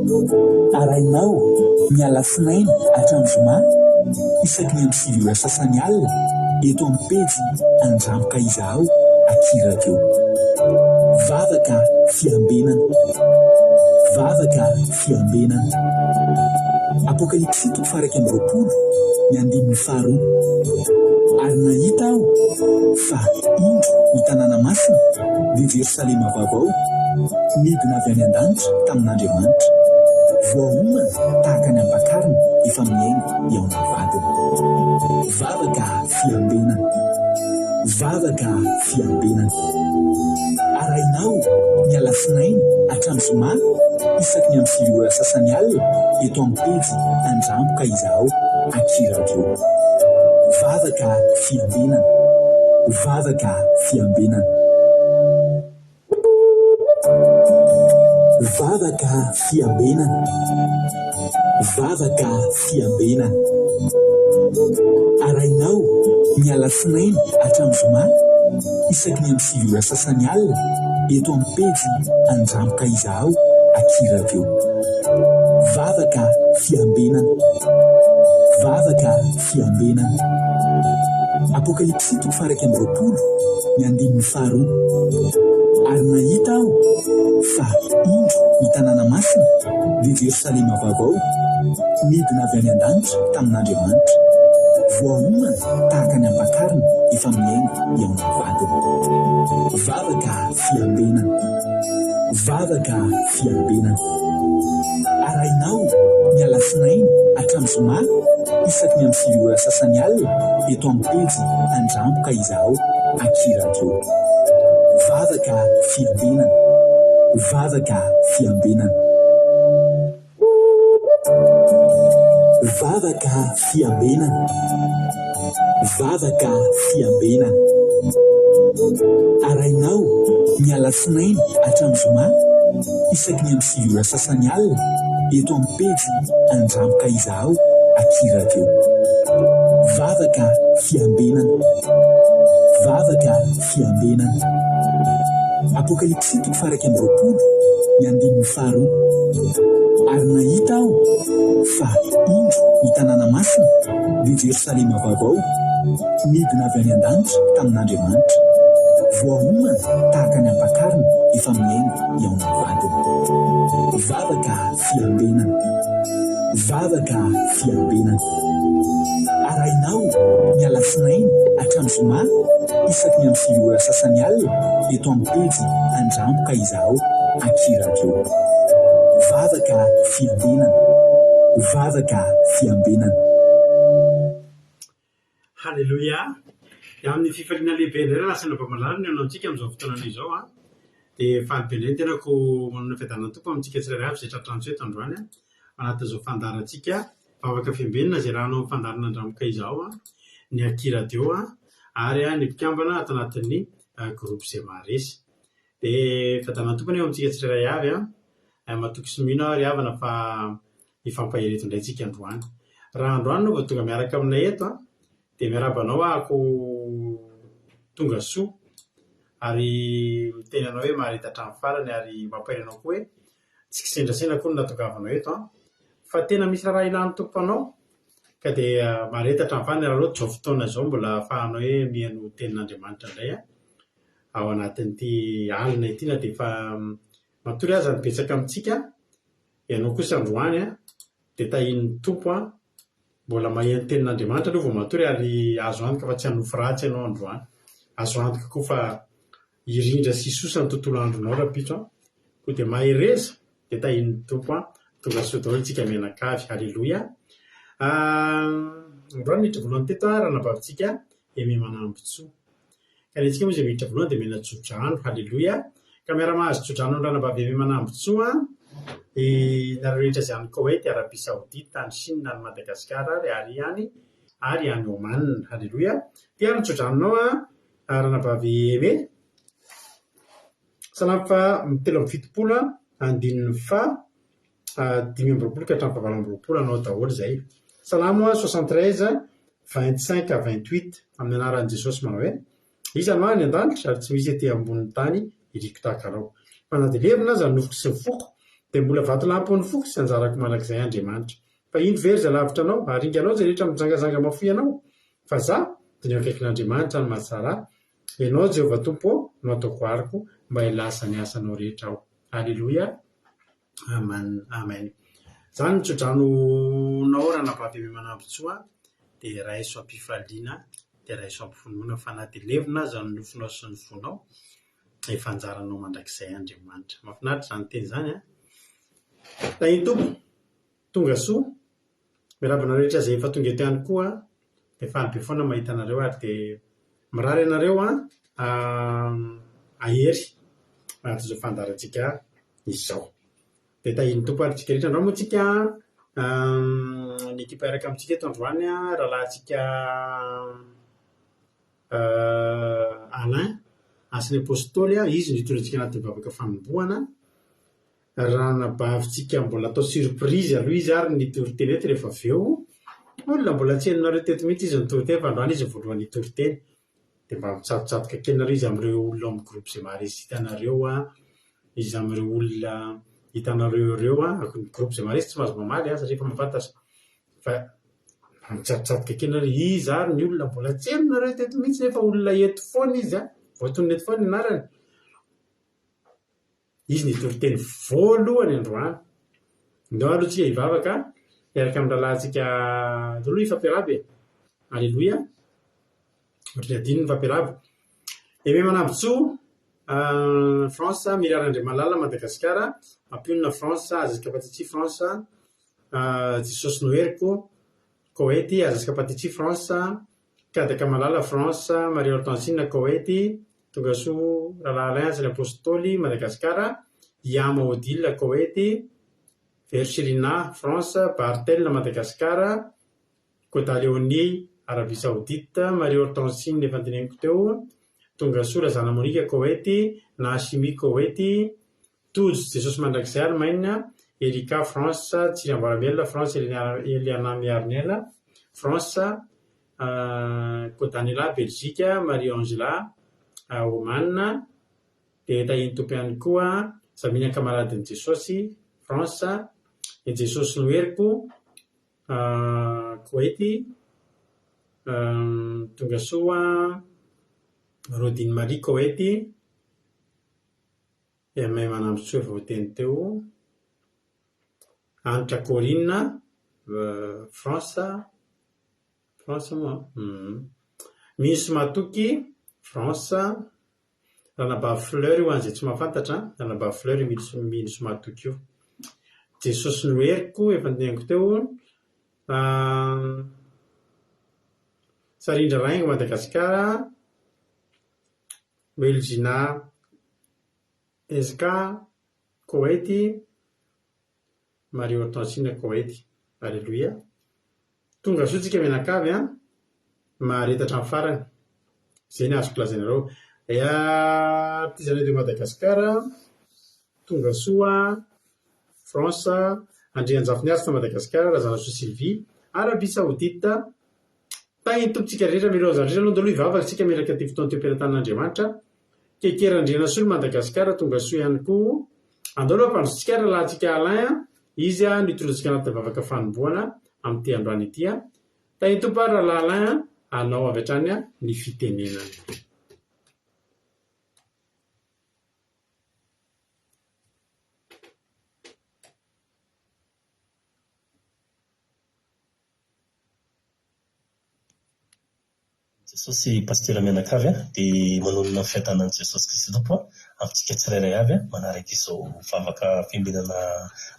Arahinao ny alatsinainy hatramin'ny zoma isaky ny amin'ny 9 ora sasany alina eto amin'ny pejy Andramboka Izahao aty Radio. Vavaka fiambenana. Vavaka fiambenana. Apokalypsy toko faha-21, ny andininy faharoa. Ary nahita aho fa indro ny tanàna masina, dia Jerosalema vaovao, nidina avy any an-danitra tamin'Andriamanitra, voaomana tahaka ny ampakarina efa mihaingo hihaona vadiny. Vavaka fiambenana. Vavaka fiambenana. Arahinao ny alatsinainy hatramin'ny zoma isaky ny amin'ny 9 ora sasany alina eto amin'ny pejy Andramboka Izahao aty Radio. Vavaka fiambenana. Vavaka fiambenana. Vavaka fiambenana. Vavaka fiambenana. Arahinao ny alatsinainy hatramin'ny zoma isaky ny amin'ny 9 ora sasany alina eto amin'ny pejy Andramboka Izahao aty Radio. Vavaka fiambenana. Vavaka fiambenana. Apokalypsy toko faha-21, ny andininy faharoa. Ary nahita aho fa indro ny tanàna masina, dia Jerosalema vaovao, nidina avy any an-danitra tamin'Andriamanitra, voaomana tahaka ny ampakarina efa mihaingo hihaona vadiny. Vavaka fiambenana. Vavaka fiambenana. Arahinao ny alatsinainy hatramin'ny zoma isaky ny amin'ny 9 ora sasany alina eto amin'ny pejy Andramboka Izahao aty Radio. Vavaka fiambenana. Vavaka fiambenana. Vavaka fiambenana. Vavaka fiambenana. Arahinao ny alatsinainy hatramin'ny zoma isaky ny amin'ny 9 ora sasany alina eto amin'ny pejy Andramboka Izahao aty Radio. Vavaka fiambenana. Vavaka fiambenana. Apokalypsy toko faha-21, ny andininy faharoa. Ary nahita aho fa indro ny tanàna masina, dia Jerosalema vaovao, nidina avy any an-danitra tamin'Andriamanitra, voaomana tahaka ny ampakarina efa mihaingo hihaona vadiny. Vavaka fiambenana. Vavaka fiambenana. Arahinao ny alatsinainy hatramin'ny zoma isaky ny amin'ny 9 ora sasany alina eto amin'ny pejy Andramboka Izahao aty Radio. Vavaka fiambenana. Vavaka fiambenana. Haleloia! Dia amin'ny fifaliana lehibe indray raha lasa Nabamalala ny antsika amin'izao fotoana izao an! Dia faly be indray ny tenako manana fiadanan'ny Tompo amintsika tsirairay avy izay tratran'ny eto androany an! Anatin'izao fandaharantsika Vavaka Fiambenana izay rahanao amin'ny fandaharana Andramoka izao an! Ny Aky Radio an! Ary ny mpikambana ato anatin'ny groupe izay maharesy. Dia fiadanan'ny Tompo anie eo amintsika tsirairay avy an! Matoky sy mino aho ry havana fa hifampahery eto indray tsika androany. Raha androany ianao vao tonga miaraka aminay eto an, dia miarahaba anao aho tonga soa ary miteny anao hoe mahareta hatramin'ny farany ary mampahery anao koa hoe tsy kisendrasendra akory no nahatongavanao eto an, fa tena misy raharaha ilan'ny Tompo anao ka dia mahareta hatramin'ny farany ary aloha izao fotoana izao mbola ahafahanao hoe mihaino tenin'Andriamanitra indray an, ao anatin'ity alina ity na dia efa matory aza ny betsaka amintsika. Ianao kosa androany an, dia tahian'ny Tompo an, mbola maheno tenin'Andriamanitra aloha vao matory ary azo antoka fa tsy hanofy ratsy ianao androany. Azo antoka koa fa hirindra sy hisosa ny tontolo andronao rahampitso an. Koa dia mahereza dia tahian'ny Tompo an. Tonga soa daholo isika mianakavy. Haleloia. Androany niditra voalohany teto an, ranabavintsika Aimé Manambotsoa. Ka ny antsika moa izay miditra voalohany dia omena tsodrano. Haleloia! Ka miara-mahazo tsodrano amin'ny ranabavy Aimé Manambotsoa nareo rehetra izay any Koweït, Arabie Saoudite, any Chine, any Madagasikara ary ary any ary any Oman. Haleloia! Ty ary ny tsodranonao an, ranabavy Aimé. Salamo faha 73 andininy faha 25 ka hatramin'ny faha 28 anao daholo izay. Salamo 73, 25 à 28 amin'ny anaran'i Jesosy manao hoe, Iza no any an-danitra ary tsy misy ety ambonin'ny tany iriko tahaka anao. Fa na dia levona aza ny nofoko sy ny foko, dia. Dia mbola vatolampin'ny foko sy anjarako mandrakizay Andriamanitra. Fa indro very izay lavitra anao, haringanao izay rehetra mijangajanga mahafoy anao. Fa za, dia ny eo akaikin'Andriamanitra no mahatsara ahy. Ianao, Jehovah Tompo ô, no ataoko aroko, mba hilaza ny asanao rehetra aho. Aleloia. Amen. Amen. Izany ny tsodranonao ranabavy Aimé Manambintsoa dia raiso am-pifaliana, dia raiso am-pinoana fa na dia levona aza ny nofonao sy ny fonao, efa anjaranao mandrakizay Andriamanitra. Mahafinaritra izany teny izany an. Tahin'ny Tompo, tonga soa. Miarahaba anareo rehetra izay efa tonga eto ihany koa. Dia faly be foana mahita anareo ary dia mirary anareo an hahery anatin'izao fandaharantsika izao. Dia tahian'ny Tompo ary tsika rehetra. Androany moa tsika ny ekipa hiaraka amintsika eto androany an, rahalahintsika Alain, Asan'ny Apostoly, izy no hitondra antsika anatin'ny vavaka fanombohana. Ranabavintsika mbola atao surprise aloha izy ary ny nitory teny eto rehefa avy eo. Olona mbola tsy henonareo teto mihitsy izy nitory teny fa androany izy no voalohany nitory teny. Dia mba mitsatotsatoka kely nareo izy amin'ireo olona ao amin'ny groupe izay maharesy hitanareo an, izy amin'ireo olona hitanareo ireo an, ny groupe izay maharesy tsy mahazo mamaly an satria efa mahafantatra. Fa mba mitsatotsatoka kely nareo, iza ary ny olona mbola tsy henonareo teto mihitsy nefa olona eto foana izy an, voatonona eto foana ny anarany. Izy no hitory teny voalohany androany. Ndao aloha tsika hivavaka hiaraka amin'ny rahalahintsika, ndao aloha hifampiarahaba e! Aleloia! Ohatran'ny adino ny mifampiarahaba. Aimé Manambintsoa, France, Mirary Andriamalala, Madagasikara, Mampionona, France, Aziz Kapatiti, France, Jesosy no heriko, Koety, Aziz Kapatiti, France, Kadaka Malala, France, Marie Hortensine, Koety, Tongasoa Rahalahy Alain Asan'ny Apostoly, Madagasikara, Yama Odile, Koety, Vero Chirina, France, Barthel, Madagasikara, Koda Léonie, Arabie Saoudite, Marie Hortensine efa noteneniko teo, Tongasoa Razana Monica, Koety, Nahashimi, Koety, Tojo Jesosy Mandrakizay, Allemagne, Erika, France, Tsiry Amboaramielina, France, Eliana Miarinela, France, Kodanela, Belgique, Marie Angela, Oman, dia tahian'ny Tompo ihany koa, Zamina Kamaradin'i Jesosy, France, I Jesosy no heriko, Koety, Tongasoa, Rodine Marie, Koety, Hermain Manambintsoa efa voateny teo, Hanitra Corine, France, France moa an! Mino sy matoky, France, Ranabavy Fleur io ho an'izay tsy mahafantatra an, Ranabavy Fleur io mino sy matoky io. Jesosy no heriko, efa noteneniko teo. Sarindra Raingo, Madagasikara, Weljina SK, Koety, Marie Hortensine Koety. Aleloia. Tonga soa tsika mianakavy an! Mahareta hatramin'ny farany. Izay ny azoko lazaina anareo. Artisanat de Madagascar, tonga soa, France, Andrianjafiniasina Madagascar, Razanasoa Sylvie, Arabie Saoudite. Tahin'ny Tompontsika rehetra mialoha an'izany rehetra aloha ndao aloha hivavaka isika miaraka ity fotoana ity eo am-pelatanan'Andriamanitra. Keke Randrianasolo Madagascar tonga soa ihany koa. Andao aloha hampandrosotsika ary rahalahintsika Alain a, izy no hitondra antsika anatin'ny vavaka fanombohana amin'ity androany ity. Tahin'ny Tompo ary rahalahy Alain a, hanao avy hatrany ny fitenenana. Jesosy Pasitera mianakavy dia manonona ny fiadanan'i Jesosy Kristy Tompo amintsika tsirairay avy manaraka izao vavaka fiambenana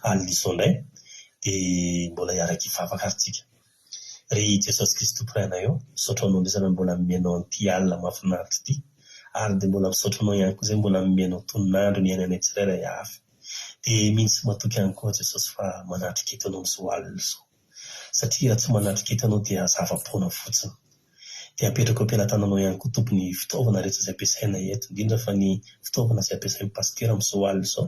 alina izao indray dia mbola hiaraka hivavaka ary tsika. Ry Jesosy Kristy Tompo Ray anay ô, misaotra Anao indray izany mbola nomenao an'ity alina mahafinaritra ity ary dia mbola misaotra Anao ihany koa izay mbola nomenao tonon'andro niainanay tsirairay avy. Dia mino sy matoky ihany koa Jesosy fa manatrika eto Anao amin'izao alina izao. Satria raha tsy manatrika eto Ianao dia zava-poana fotsiny. Dia apetrako eo am-pelatananao ihany koa Tompo ny fitaovana rehetra izay ampiasaina eto, indrindra fa ny fitaovana izay ampiasain'ny Pasitera amin'izao alina izao,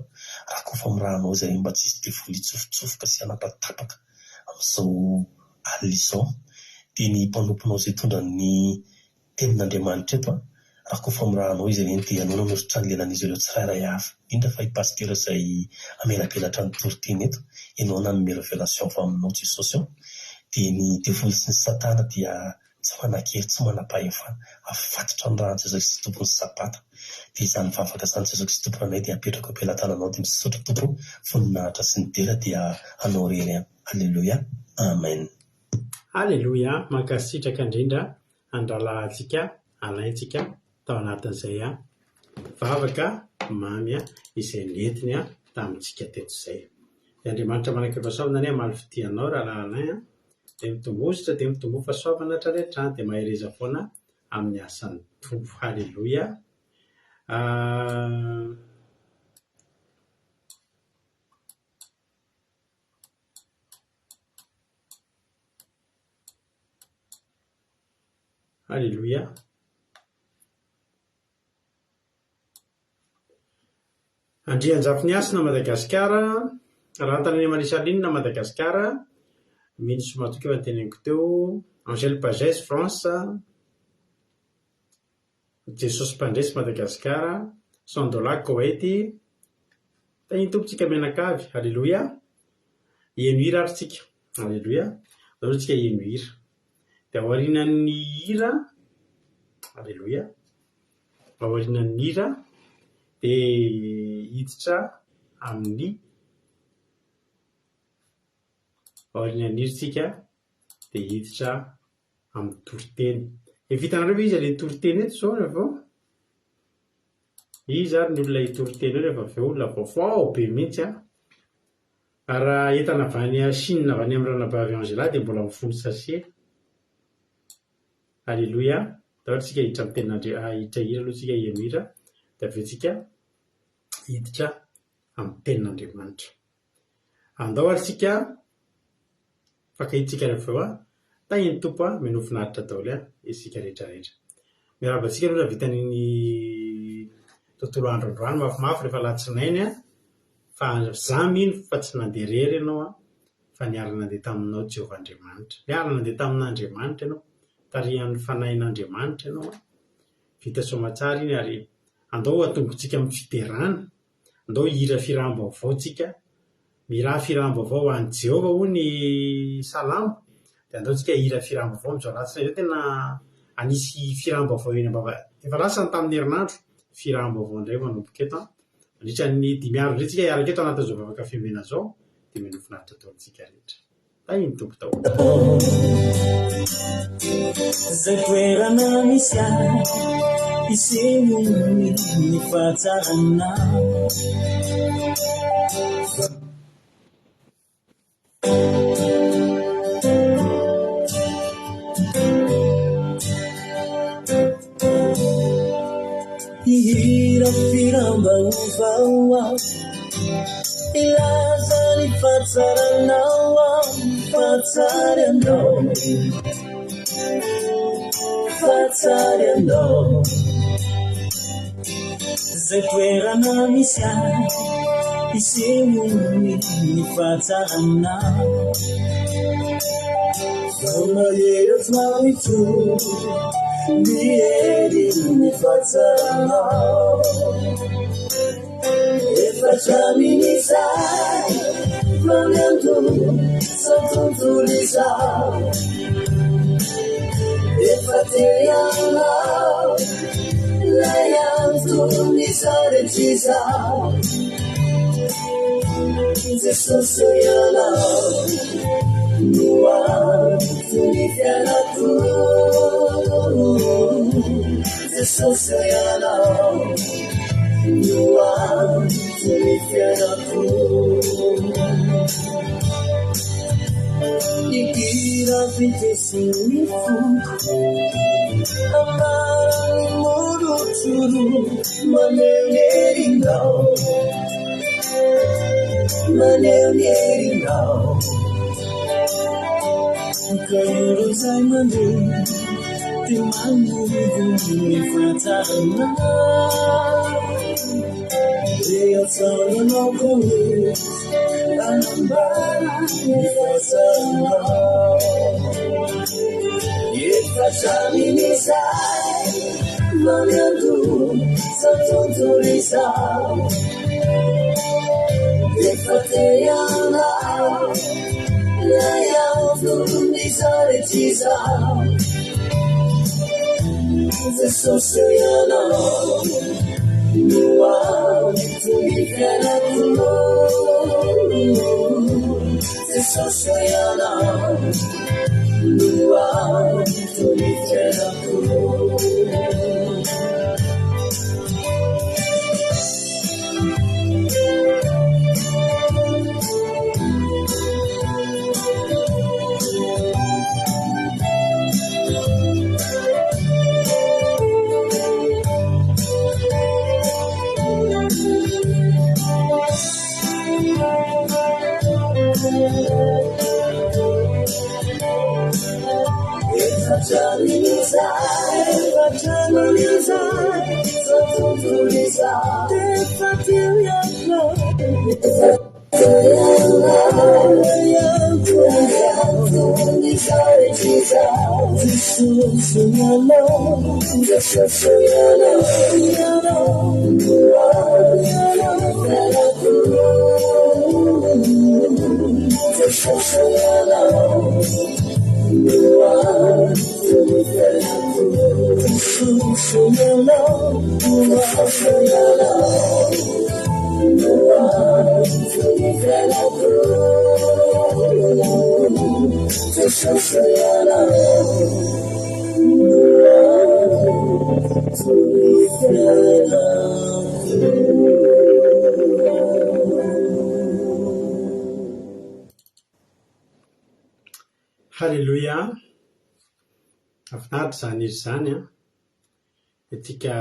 rakofa amin'ny rànao izay mba tsy hisy devoly hitsofotsofoka sy hanapatapaka amin'izao alina izao. Dia ny mpanomponao izay hitondra ny Tenin'Andriamanitra eto an! Rakofa amin'ny rànao izy ireny dia ianao nanositra ny lelan'izy ireo tsirairay avy, indrindra fa i Pasitera izay hamelabelatra ny toriteny eto, ianao nanome revelation avy aminao Jesosy ô, dia ny devoly sy ny satana dia tsy manan-kery, tsy manam-pahefana, afatotra ny ràn'i Jesosy Kristy Tompon'ny Sabata, dia izany vavaka izany Jesosy Kristy Tomponanay dia apetrako am-pelatananao dia misaotra Tompo voninahitra sy ny dera dia anao irery ihany. Aleloia Amen. Aleloia, mankasitraka indrindra an-drahalahintsika Alain-tsika tao anatin'izay vavaka mamy izay nentiny tamintsika teto izay. Dia Andriamanitra manan-kefasoavana anie hamaly fitia anao rahalahy Alain a! Dia mitomboa dia mitomboa fahasoavana hatrany hatrany dia mahereza foana amin'ny asan'ny Tompo. Haleloia. Aleloia. Andrianjafiniasina Madagasikara, Rantanany Marisaline Madagasikara, Mino sy matoky efa noteneniko teo, Angèle Pagès France, Jesosy Mpandresy Madagasikara, Sandola Koety, Tahin'ny Tompo tsika mianakavy, Aleloia, heno hira ary tsika, Aleloia, andao aloha tsika heno hira, dia aorianan'ny hira, Aleloia, aorianan'ny hira dia hiditra amin'ny, aorianan'ny hira tsika dia hiditra amin'ny toriteny. Efa hitanareo ve iza ilay toriteny eto izao rehefa avy eo? Iza ary ny olona hitoriteny eo rehefa avy eo? Olona vaovao be mihitsy an! Ary raha entana avy any Chine avy any amin'ny ranabavy Angela dia mbola mifono sachet. Aleloia! Andao ary tsika hiditra amin'ny tenin'Andria-, hiditra hira aloha tsika hiheno hira dia avy eo tsika hiditra amin'ny tenin'Andriamanitra. Andao ary tsika Mifankahita rehefa avy eo an! Tahin'ny Tompo an! Minoa finaritra daholo an! Isika rehetra rehetra. Miarahaba antsika aloha raha vita an'iny tontolo andro androany mafimafy rehefa alatsinainy an! Fa za mino fa tsy nandeha irery ianao an! Fa niara-nandeha taminao Jehovah Andriamanitra. Niara-nandeha tamin'Andriamanitra ianao. Tarihan'ny Fanahin'Andriamanitra ianao an! Vita soamatsara iny ary andao hatombotsika amin'ny fiderana. Andao hihira fihiraham-baovao tsika. Mihirà fihiraham-baovao ho an'i Jehovah hoy ny Salamo. Dia andao tsika hihira fihiraham-baovao amin'izao alatsinainy izao. Tena hanisy fihiraham-baovao eny am-bava. Efa lasa ny tamin'ny herinandro. Fihiraham-baovao indray manomboka eto an. Mandritra ny dimy andro indray tsika hiaraka eto anatin'izao vavaka fiambenana izao. Dia mino finaritra daholo tsika rehetra. Tahin'ny Tompo daholo. Zay toerana misy ahy hisehoany ny fahatsaranao. Hihira firam-baovao aho, hilaza ny fahatsaranao aho, fahatsaranao, fahatsaranao. Izay toerana misy ahy, hisehoany ny fahatsaranao. Vao mahery tsy manohitra ny herin'ny fahatsaranao. Efa hatramin'izay vao niandoha izao tontolo izao. Efa teo ianao, ilay anton'izao rehetra izao. Jesosy ô ianao no anton'ny fiainako. Jesosy ô ianao no anton'ny fiainako. Ny hira fitesin'ny foko, ambaran'ny molotro maneho ny herinao. Maneho ny herinao. Ka ireo izay mandeha dia manoro ny fahatsaranao. Dia atsanganao koa hanambara ny fahatsaranao. Efa hatramin'izay. Maneho tontolo izao Efa te ianao Ilay anton'izao rehetra izao Jesosy eo ianao No anton'ny fiainako Jesosy eo ianao No anton'ny fiainako. Haleloia! Mahafinaritra izany hira izany an! Antsika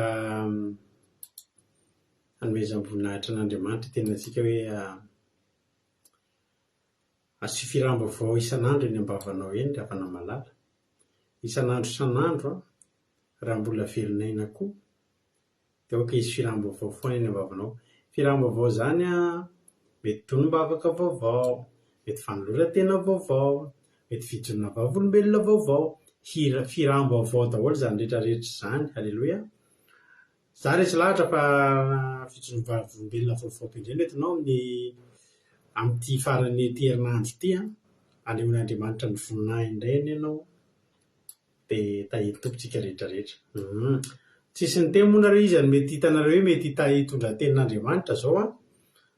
hanomezam-boninahitra an'Andriamanitra ny tenantsika hoe asio firam-baovao isan'andro eny am-bavanao eny ry havana malala. Isan'andro isan'andro an, raha mbola velon'aina koa dia aoka hisy firam-baovao foana eny am-bavanao. Firam-baovao izany an, mety tonom-bavaka vaovao, mety fanoloran-tena vaovao, mety fijoroana vavolombelona vaovao. Hira, firam-baovao daholo izany rehetra rehetra izany. Aleloia. Za resy lahatra fa fijoroana vavolombelona vaovao be indray no entinao amin'ny amin'ity faran'ity herinandro ity an. Aleon'Andriamanitra ny voninahiny indray anie ianao. Dia tahian'ny Tompo tsika rehetra rehetra. Hum. Tsisy niteny moa nareo iza no mety hitanareo hoe mety hita hitondra tenin'Andriamanitra zao an.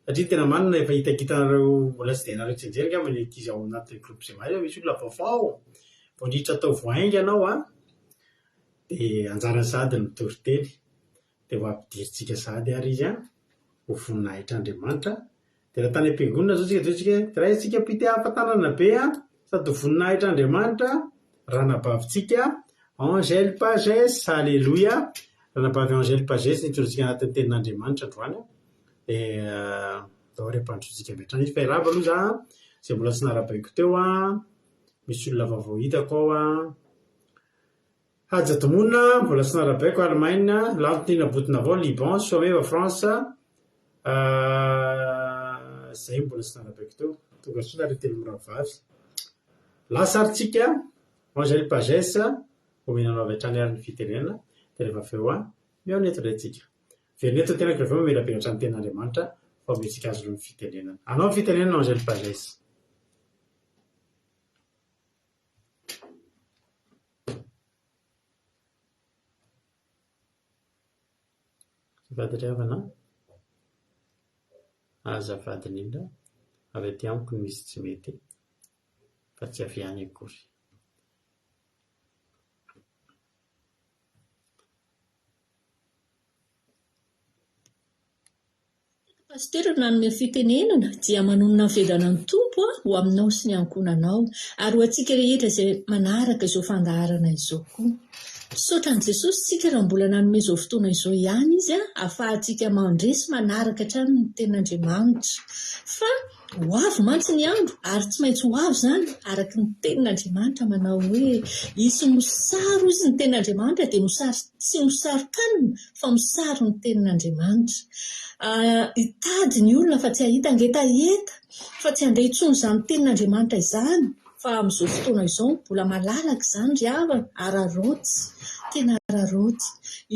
Satria ny tena marina efa hitakitanareo mbola tsy dia hainareo tsianjery angamba ny ankizy ao anatin'ny groupe Zema hoe misy olona vaovao vao niditra tao vao haingana ao an. Dia anjarany sahady ny mitory teny. Dia ho ampidirintsika sahady ary izy an, ho voninahitr'Andriamanitra. Dia raha tany am-piangonana izao tsika dia hoy tsika hoe, raisintsika am-pitiavan-tanana be an, sady ho voninahitr'Andriamanitra ranabavintsika Angèle Pages. Aleloia! Ranabavy Angèle Pages nitondra antsika anatin'ny tenin'Andriamanitra androany an. Dia andao ary ampandrosoantsika avy hatrany izy. Fa hiarahaba aloha za an, izay mbola tsy narahabaiko teo an, misy olona vaovao hitako ao an. Haja Domoina, mbola tsy narabaiko, Allemagne, Lanto Nina Botonavao, Liban, Soameva, France, zay mbola tsy narabaiko teo. Tonga soa nareo telo mirahavavy. Lasa ary tsika, Angèle Pages, omena anao avy hatrany ary ny fitenenana, dia rehefa avy eo mihaona eto indray tsika. Miverina eto ny tenako rehefa avy eo mamelabelatra ny tenin'Andriamanitra fa omentsika azy aloha ny fitenenana. Anao ny fitenenana Angèle Pages. Azafady ry havana an! Azafady indrindra, avy aty amiko no misy tsy mety fa tsy avy any akory. Pasitera no nanome fitenenana dia manonona ny fiadanan'ny Tompo ho aminao sy ny ankohonanao ary ho antsika rehetra izay manaraka izao fandaharana izao koa. Misaotra an'i Jesosy isika raha mbola nanome izao fotoana izao ihany Izy ahafahantsika mandre sy manaraka hatrany ny tenin'Andriamanitra. Fa Ho avy mantsy ny andro, ary tsy maintsy ho avy izany, araka ny tenin'Andriamanitra manao hoe, Hisy mosary, hoy izy, ny tenin'Andriamanitra dia mosary tsy mosarin-kanina, fa mosary ny tenin'Andriamanitra. Hitady ny olona fa tsy hahita hangetaheta, fa tsy handre intsony izany tenin'Andriamanitra izany. Fa amin'izao fotoana izao mbola malalaka izany ry havana, araraoty. tena araraoty.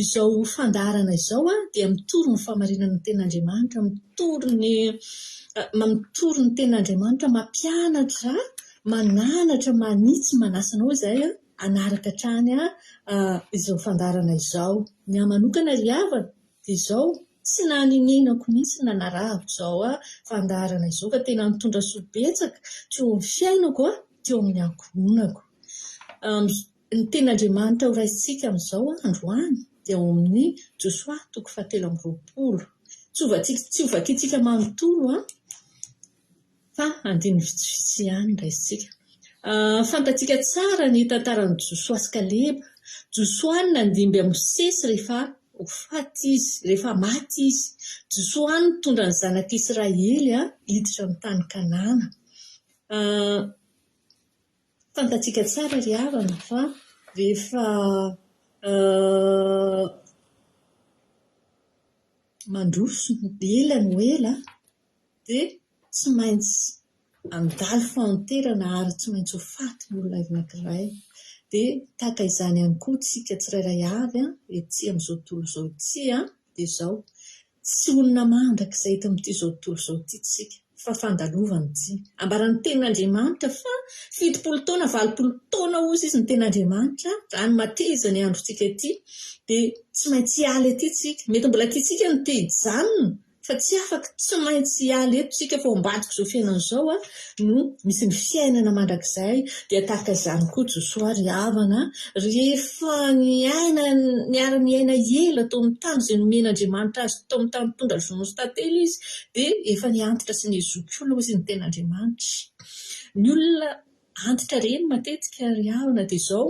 Izao fandaharana izao dia mitory ny fahamarinana ny tenin'Andriamanitra, mitory ny mitory ny tenin'Andriamanitra, mampianatra, mananatra, manitsy, manasa anao izahay hanaraka hatrany izao fandaharana izao. Ny ahy manokana ry havana dia izao, tsy nanenenako mihitsy nanarahako izao fandaharana izao fa tena nitondra soa betsaka teo amin'ny fiainako, teo amin'ny ankohonako. Ny tenin'Andriamanitra ho raisintsika amin'izao androany dia ao amin'ny Josoa toko fahatelo amby 20. Tsy ho vakintsika manontolo fa andininy vitsivitsy ihany no raisintsika. Fantatsika tsara ny tantaran'i Josoa sy Kaleba. Josoa no nandimby an'i Mosesy rehefa ho faty izy, rehefa maty izy. Josoa no nitondra ny zanak'Israely hiditra ny tany Kanana. Fantatsika tsara ry havana fa rehefa mandroso ela no ela dia tsy maintsy handalo fahanterana ary tsy maintsy ho faty ny olona anankiray. Dia tahaka izany ihany koa isika tsirairay avy ety amin'izao tontolo izao ity dia izao, Tsy olona mandrakizay eto amin'ity izao tontolo izao ity isika, fa fandalovana ity. Ambaran'ny Tenin'Andriamanitra fa 70 taona, 80 taona hozy izy ny Tenin'Andriamanitra, raha ny mateza ny androntsika ity, dia tsy maintsy hiala ety isika. Mety mbola tiantsika ny te hijanona, fa tsy afaka, tsy maintsy hiala eto isika fa ao ambadik'izao fiainana izao no misy ny fiainana mandrakizay. Dia tahaka izany koa Josoa ry havana, rehefa niaina, niara-niaina ela tao amin'ny tany izay nomen'Andriamanitra azy tao amin'ny tany mitondra ronono sy tantely izy, dia efa nihantitra sy nizokiolona hoy izy ny tenin'Andriamanitra. Ny olona antitra ireny matetika ry havana dia izao,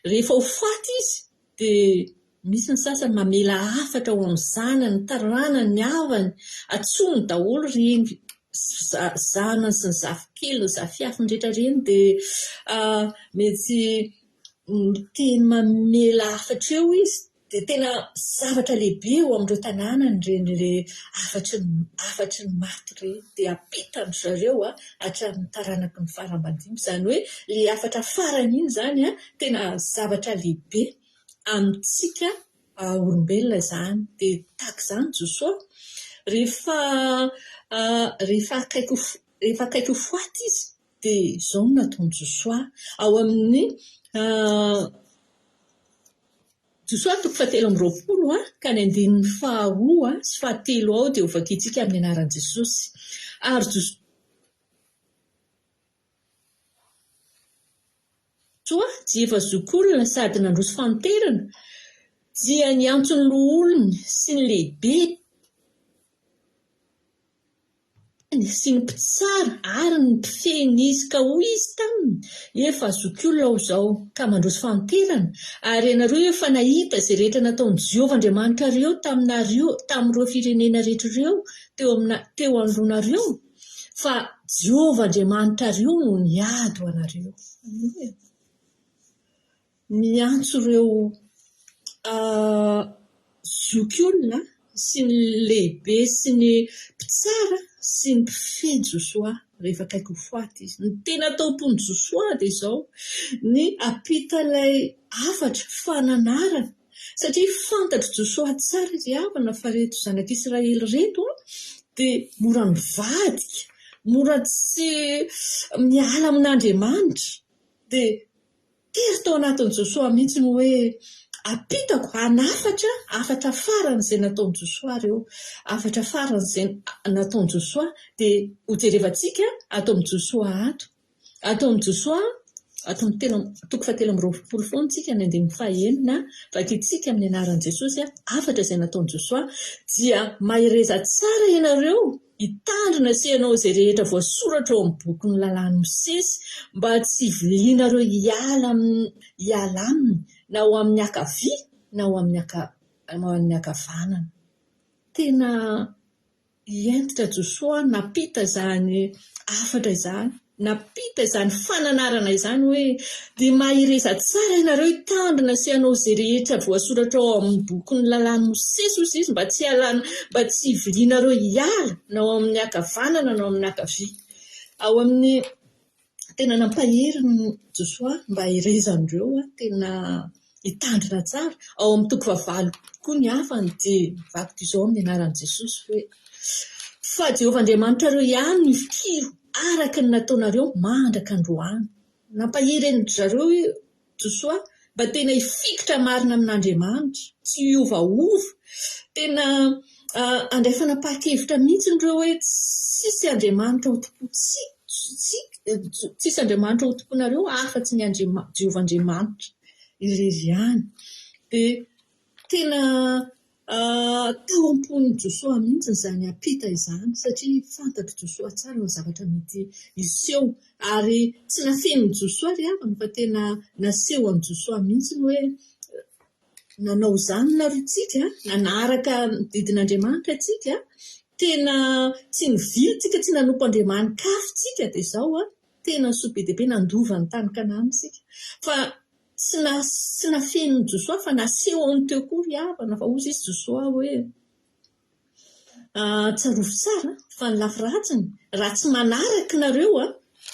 rehefa ho faty izy dia misy ny sasany mamela hafatra ho amin'ny zanany, ny taranany, ny havany, antsoiny daholo ireny zanany sy ny zafikeliny, ny zafiafiny rehetra ireny dia mety miteny mamela hafatra eo izy dia tena zavatra lehibe eo amin'ireo tanànany ireny ilay hafatry ny hafatry ny maty ireny dia ampitan-dry zareo hatramin'ny taranaky ny fara aman-dimby. Izany hoe ilay hafatra farany iny izany tena zavatra lehibe amintsika olombelona izany. Dia tahaka izany Josoa, rehefa rehefa akaiky ho rehefa akaiky ho faty izy dia izao no nataon'i Josoa ao amin'ny Josoa toko fahatelo amby 20 ka ny andininy faharoa sy fahatelo ao dia hovakintsika amin'ny anaran'i Jesosy. Ary Josoa dia efa zokiolona sady nandroso fanoterana, dia niantso ny loholony sy ny lehibeny sy ny mpitsara ary ny mpifehiny izy, ka hoy izy taminy, Efa zokiolona aho izao, ka mandroso fahanterana, ary ianareo efa nahita izay rehetra nataon'i Jehovah Andriamanitrareo taminareo tamin'ireo firenena rehetra ireo teo amina teo anoloanareo, fa Jehovah Andriamanitrareo no niady ho anareo. Aleloia. Miantso ireo zokiolona sy ny lehibe sy ny mpitsara sy ny mpifehy Josoa rehefa akaiky ho faty izy. Ny tena tao am-pon'i Josoa dia izao, ny hampita ilay hafatra fananarana satria fantatr'i Josoa tsara ry havana fa ireto zanak'Israely ireto dia mora mivadika, mora tsy miala amin'Andriamanitra. Dia Tery tao anatin'i Josoa mihitsy ny hoe, Ampitako hanafatra hafatra farany izay nataon'i Josoa ireo. Hafatra farany izay nataon'i Josoa dia hojerevantsika ato amin'i Josoa ato. Ato amin'i Josoa, ato amin'ny telo, toko fahatelo amby 20 foana isika, ny andininy fahenina, vakintsika amin'ny anaran'i Jesosy, hafatra izay nataon'i Josoa, dia mahereza tsara ianareo, Hitandrina sy hanao izay rehetra voasoratra ao amin'ny bokin'ny lalàn'i Mosesy, mba tsy hivilianareo hiala aminy hiala aminy, na ho amin'ny ankavia na ho amin'ny amin'ny ankavanana. Tena hentitra Josoa nampita izany hafatra izany. Nampita izany fananarana izany hoe, Dia mahereza tsara ianareo hitandrina sy hanao izay rehetra voasoratra ao amin'ny bokin'ny lalàn'i Mosesy, hoy izy, mba tsy hialana, mba tsy hivilianareo hiala na ao amin'ny ankavanana na ao amin'ny ankavia. Ao amin'ny tena nampahery ny Josoa mba herezan'ireo tena. Hitandrina tsara. Ao amin'ny toko fahavalo koa ny hafany dia mivaky toy izao amin'ny anaran'i Jesosy hoe, Fa Jehovah Andriamanitrareo ihany no ifikiro araka ny nataonareo mandraka androany. Nampahery an-dry zareo i Josoa mba tena hifikitra marina amin'Andriamanitra, tsy hiovaova. Tena handray fanapahan-kevitra mihitsy ireo hoe tsisy Andriamanitra hotompointsika, tsisy Andriamanitra hotompoinareo afa-tsy ny Jehovah Andriamanitra irery ihany. Dia tena tao am-pon'i Josoa mihitsy izany hampita izany satria fantatr'i Josoa tsara ny zavatra mety hiseho. Ary tsy nafenin'i Josoa ry havana fa tena nasehon'i Josoa mihitsy hoe nanao izany nareo tsika, nanaraka ny didin'Andriamanitra tsika, tena tsy nivily tsika, tsy nanompo andriamani-kafa tsika dia izao an, tena soa be dia be nandova ny tany Kanana isika. Fa tsy tsy nafenin'i Josoa fa nasehony teo koa ry havana fa hozy izy Josoa hoe tsarovy tsara fa ny lafy ratsiny raha tsy manaraka nareo an,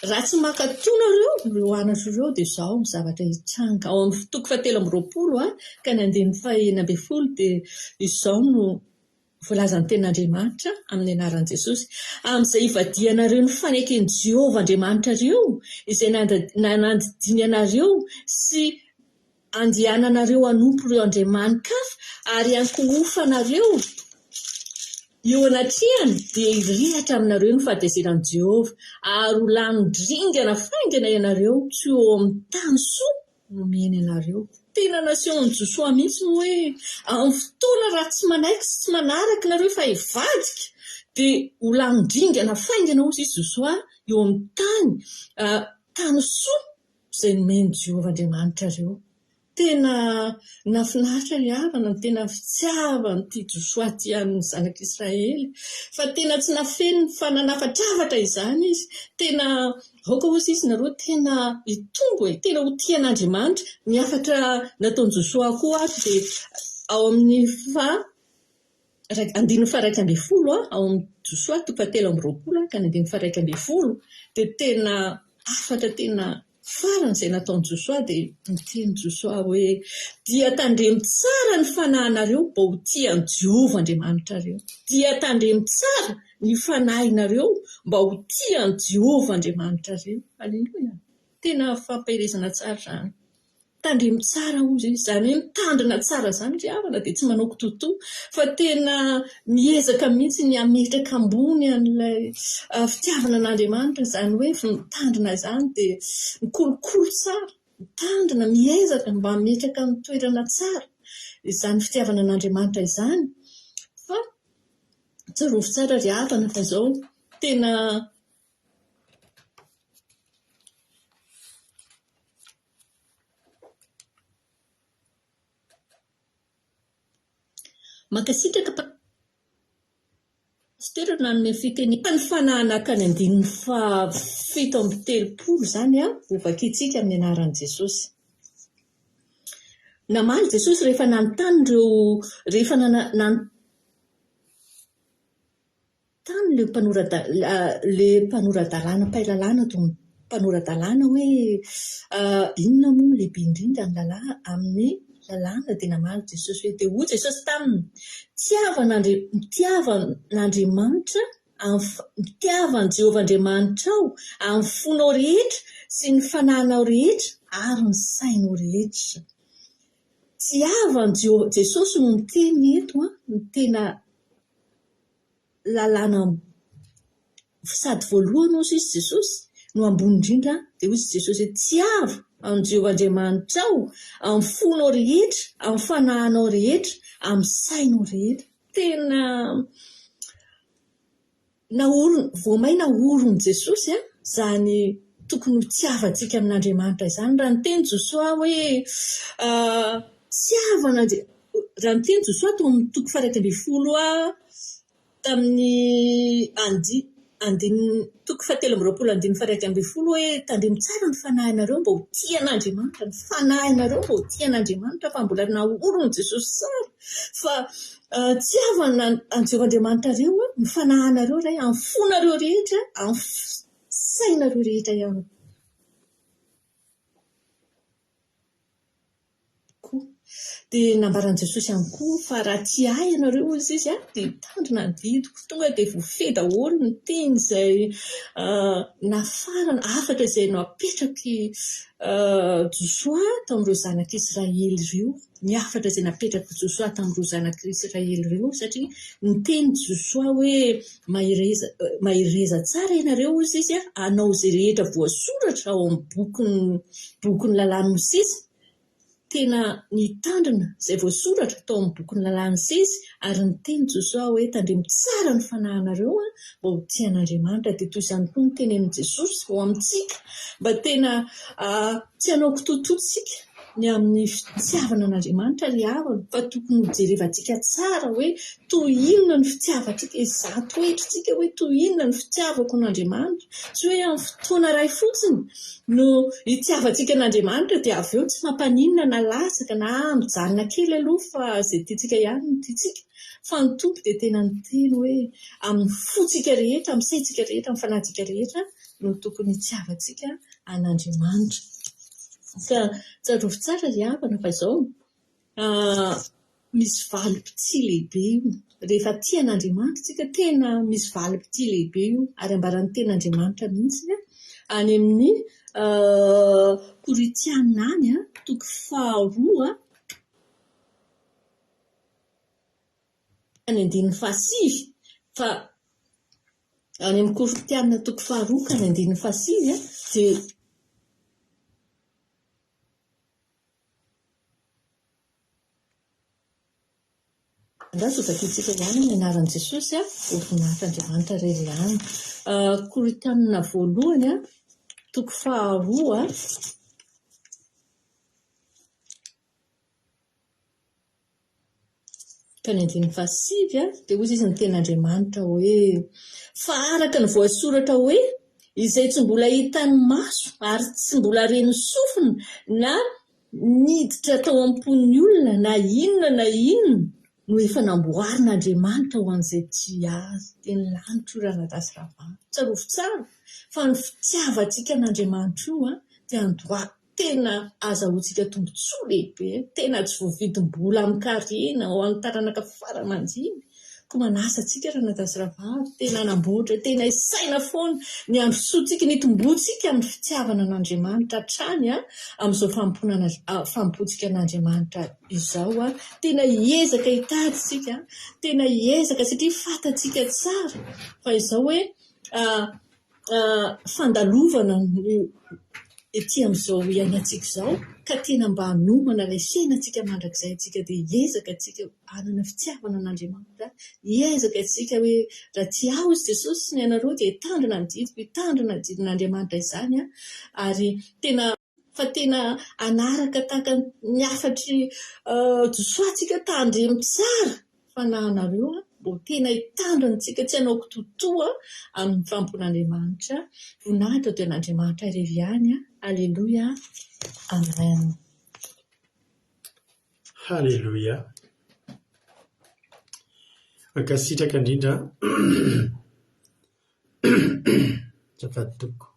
raha tsy mankatò nareo ireo anatra ireo dia izao ny zavatra hitranga. Ao amin'ny toko fahatelo amby 20 ka ny andininy faha-16 dia izao no Voalazan'ny Tenin'Andriamanitra amin'ny anaran'i Jesosy, Amin'izay hivadihanareo ny faneken'i Jehovah Andriamanitrareo, izay nandidiany anareo sy andehananareo hanompo ireo andriamani-kafa ary hiankohofanareo eo anatrehany, dia hirehitra aminareo ny fahatezeran'i Jehovah, ary ho lany dringana faingana ianareo tsy ho eo amin'ny tany soa nomeny anareo. Tena nasehon'i Josoa mihitsy ny hoe amin'ny fotoana raha tsy manaiky sy tsy manaraka nareo fa hivadika dia ho lany dringana faingana hozy izy Josoa eo amin'ny tany tany soa izay nomen'i Jehovah Andriamanitrareo. Tena nahafinaritra ry havana ny tena fitiavan'ity Josoa ity an'ny zanak'Israely fa tena tsy nafeniny fa nanafatrafatra izany izy. Tena Aoka hozy izy nareo tena hitombo e, tena ho tia an'Andriamanitra. Ny hafatra nataon'i Josoa koa ary dia ao amin'ny faha andininy faha 11 ao amin'ny Josoa toko faha 23 ka ny andininy faha 11 dia tena hafatra tena farany izay nataon'i Josoa dia niteny Josoa hoe dia tandremo tsara ny fanahinareo mba ho tia an'i Jehovah Andriamanitrareo. Dia tandremo tsara ny fanahinareo mba ho tia an'i Jehovah Andriamanitrareo. Aleloia! Tena fampaherezana tsara izany. Tandremo tsara hozy izy. Izany hoe mitandrina tsara izany ry havana dia tsy manao kitoatoa fa tena miezaka mihitsy ny hametraka ambony an'ilay fitiavana an'Andriamanitra. Izany hoe mitandrina izany dia mikolokolo tsara, mitandrina, miezaka mba hametraka amin'ny toerana tsara izany fitiavana an'Andriamanitra izany. Fa Tsarovy tsara ry havana fa izao tena Mankasitraka Pasitera nanome fitenenana. Ny fanahanaka ny andininy faha 37 izany ho vakintsika amin'ny anaran'i Jesosy. Namaly Jesosy rehefa nanontany ireo rehefa nanontany le le mpanora-dalàna mpahay lalàna tao mpanora-dalàna hoe inona moa no lehibe indrindra amin'ny lalà amin'ny lalàna dia namaly Jesosy hoe dia hoy Jesosy taminy tiava an'Andri- mitiava an'Andriamanitra amin'ny mitiava an'i Jehovah Andriamanitrao amin'ny fonao rehetra sy ny fanahinao rehetra ary ny sainao rehetra. Tiava an'i Jehovah, Jesosy no miteny eto an, ny tena lalàna sady voalohany hozy izy Jesosy no ambony indrindra dia hoy izy Jesosy hoe tiava an'i Jehovah Andriamanitrao amin'ny fonao rehetra, amin'ny fanahinao rehetra, amin'ny sainao rehetra. Tena naoriny, vao may naorin'i Jesosy izany tokony ho tiavantsika amin'Andriamanitra izany. Raha niteny Josoa hoe tiavana, raha niteny Josoa tao amin'ny toko faha 11 tamin'ny andi andininy toko fahatelo 23 andininy faha 11 hoe tandremo tsara ny fanahinareo mba ho tia an'Andriamanitra, ny fanahinareo mba ho tia an'Andriamanitra fa mbola naorin'i Jesosy tsara fa tiavana an'i Jehovah Andriamanitrareo ny fanahinareo ray amin'ny fonareo rehetra, amin'ny sainareo rehetra ihany koa. Dia nambaran'i Jesosy ihany koa fa raha tia ahy ianareo hoy izy dia hitandrina ny didiko. Tonga dia voafehy daholo ny teny izay nafarana, hafatra izay napetrak'i Josoa tamin'ireo zanak'Israely ireo. Ny hafatra izay napetrak'i Josoa tamin'ireo zanak'Israely ireo satria niteny Josoa hoe mahereza, mahereza tsara ianareo hoy izy hanao izay rehetra voasoratra ao amin'ny bokin'ny bokin'ny lalàn'i Mosesy. Tena nitandrina izay voasoratra tao amin'ny bokin'ny lalàn'i Mosesy ary niteny Josoa hoe tandremo tsara ny fanahinareo mba ho tia an'Andriamanitra. Dia toy izany koa no tenenin'i Jesosy ho amintsika mba tena tsy hanao kitoatoa isika ny amin'ny fitiavana an'Andriamanitra ry havana fa tokony ho jerevantsika tsara hoe toy inona ny fitiavantsika, izaho toetrintsika hoe toy inona ny fitiavako an'Andriamanitra. Tsy hoe amin'ny fotoana iray fotsiny no itiavantsika an'Andriamanitra dia avy eo tsy mampaninona na latsaka na mijanona kely aloha fa izay tiantsika ihany no tiantsika. Fa ny Tompo dia tena niteny hoe amin'ny fontsika rehetra, amin'ny saintsika rehetra, amin'ny fanahintsika rehetra no tokony hitiavantsika an'Andriamanitra. Ka tsarovy tsara ry havana fa izao, misy valim-pitia lehibe io. Rehefa tia an'Andriamanitra isika, tena misy valim-pitia lehibe io. Ary ambaran'ny tenin'Andriamanitra mihitsy any amin'ny Korintiana any, toko faharoa, ny andininy fahasivy, fa any amin'ny Korintiana toko faharoa ka ny andininy fahasivy dia Andraso ho vakintsika ihany ny anaran'i Jesosy ho voninahitr'Andriamanitra irery ihany. Korintiana voalohany toko faharoa. Ka ny andininy fahasivy dia hoy izy ny tenin'Andriamanitra hoe, Fa araka ny voasoratra hoe, Izay tsy mbola hitan'ny maso ary tsy mbola ren'ny sofina na niditra tao am-pon'ny olona na inona na inona no efa namboarin'Andriamanitra ho an'izay tia Azy. Dia ny lanitra io ranadahy sy rahavavy. Tsarovy tsara fa ny fitiavantsika an'Andriamanitra io dia andoha Tena azahoantsika tombontsoa lehibe, tena tsy voavidim-bola amin-karena ho an'ny taranaka fara aman-dimy. Koa manasa antsika ranadahy sy rahavavy, tena hanamboatra, tena hisaina foana ny handrosoantsika, ny hitomboantsika amin'ny fitiavana an'Andriamanitra hatrany amin'izao fanompoana fanompoantsika an'Andriamanitra izao. Tena hiezaka hitady isika, tena hiezaka satria fantatsika tsara fa izao hoe fandalovana ny ety amin'izao iainantsika izao ka tena mba hanomana ilay fiainantsika mandrakizay antsika dia hiezaka antsika hanana fitiavana an'Andriamanitra, hiezaka antsika hoe raha tia ahy hozy Jesosy sy ny anareo dia hitandrina ny didiko, hitandrina ny didin'Andriamanitra izany ary tena Fa tena hanaraka tahaka ny hafatr'i Josoa tsika tandremo tsara fa na anareo mbo tena hitandrina tsika tsy hanao kitoatoa amin'ny fanompoan'Andriamanitra. Voninahitra ho an'Andriamanitra irery ihany. Aleloia. Amen. Haleloia. Mankasitraka indrindra. Azafady tompoko.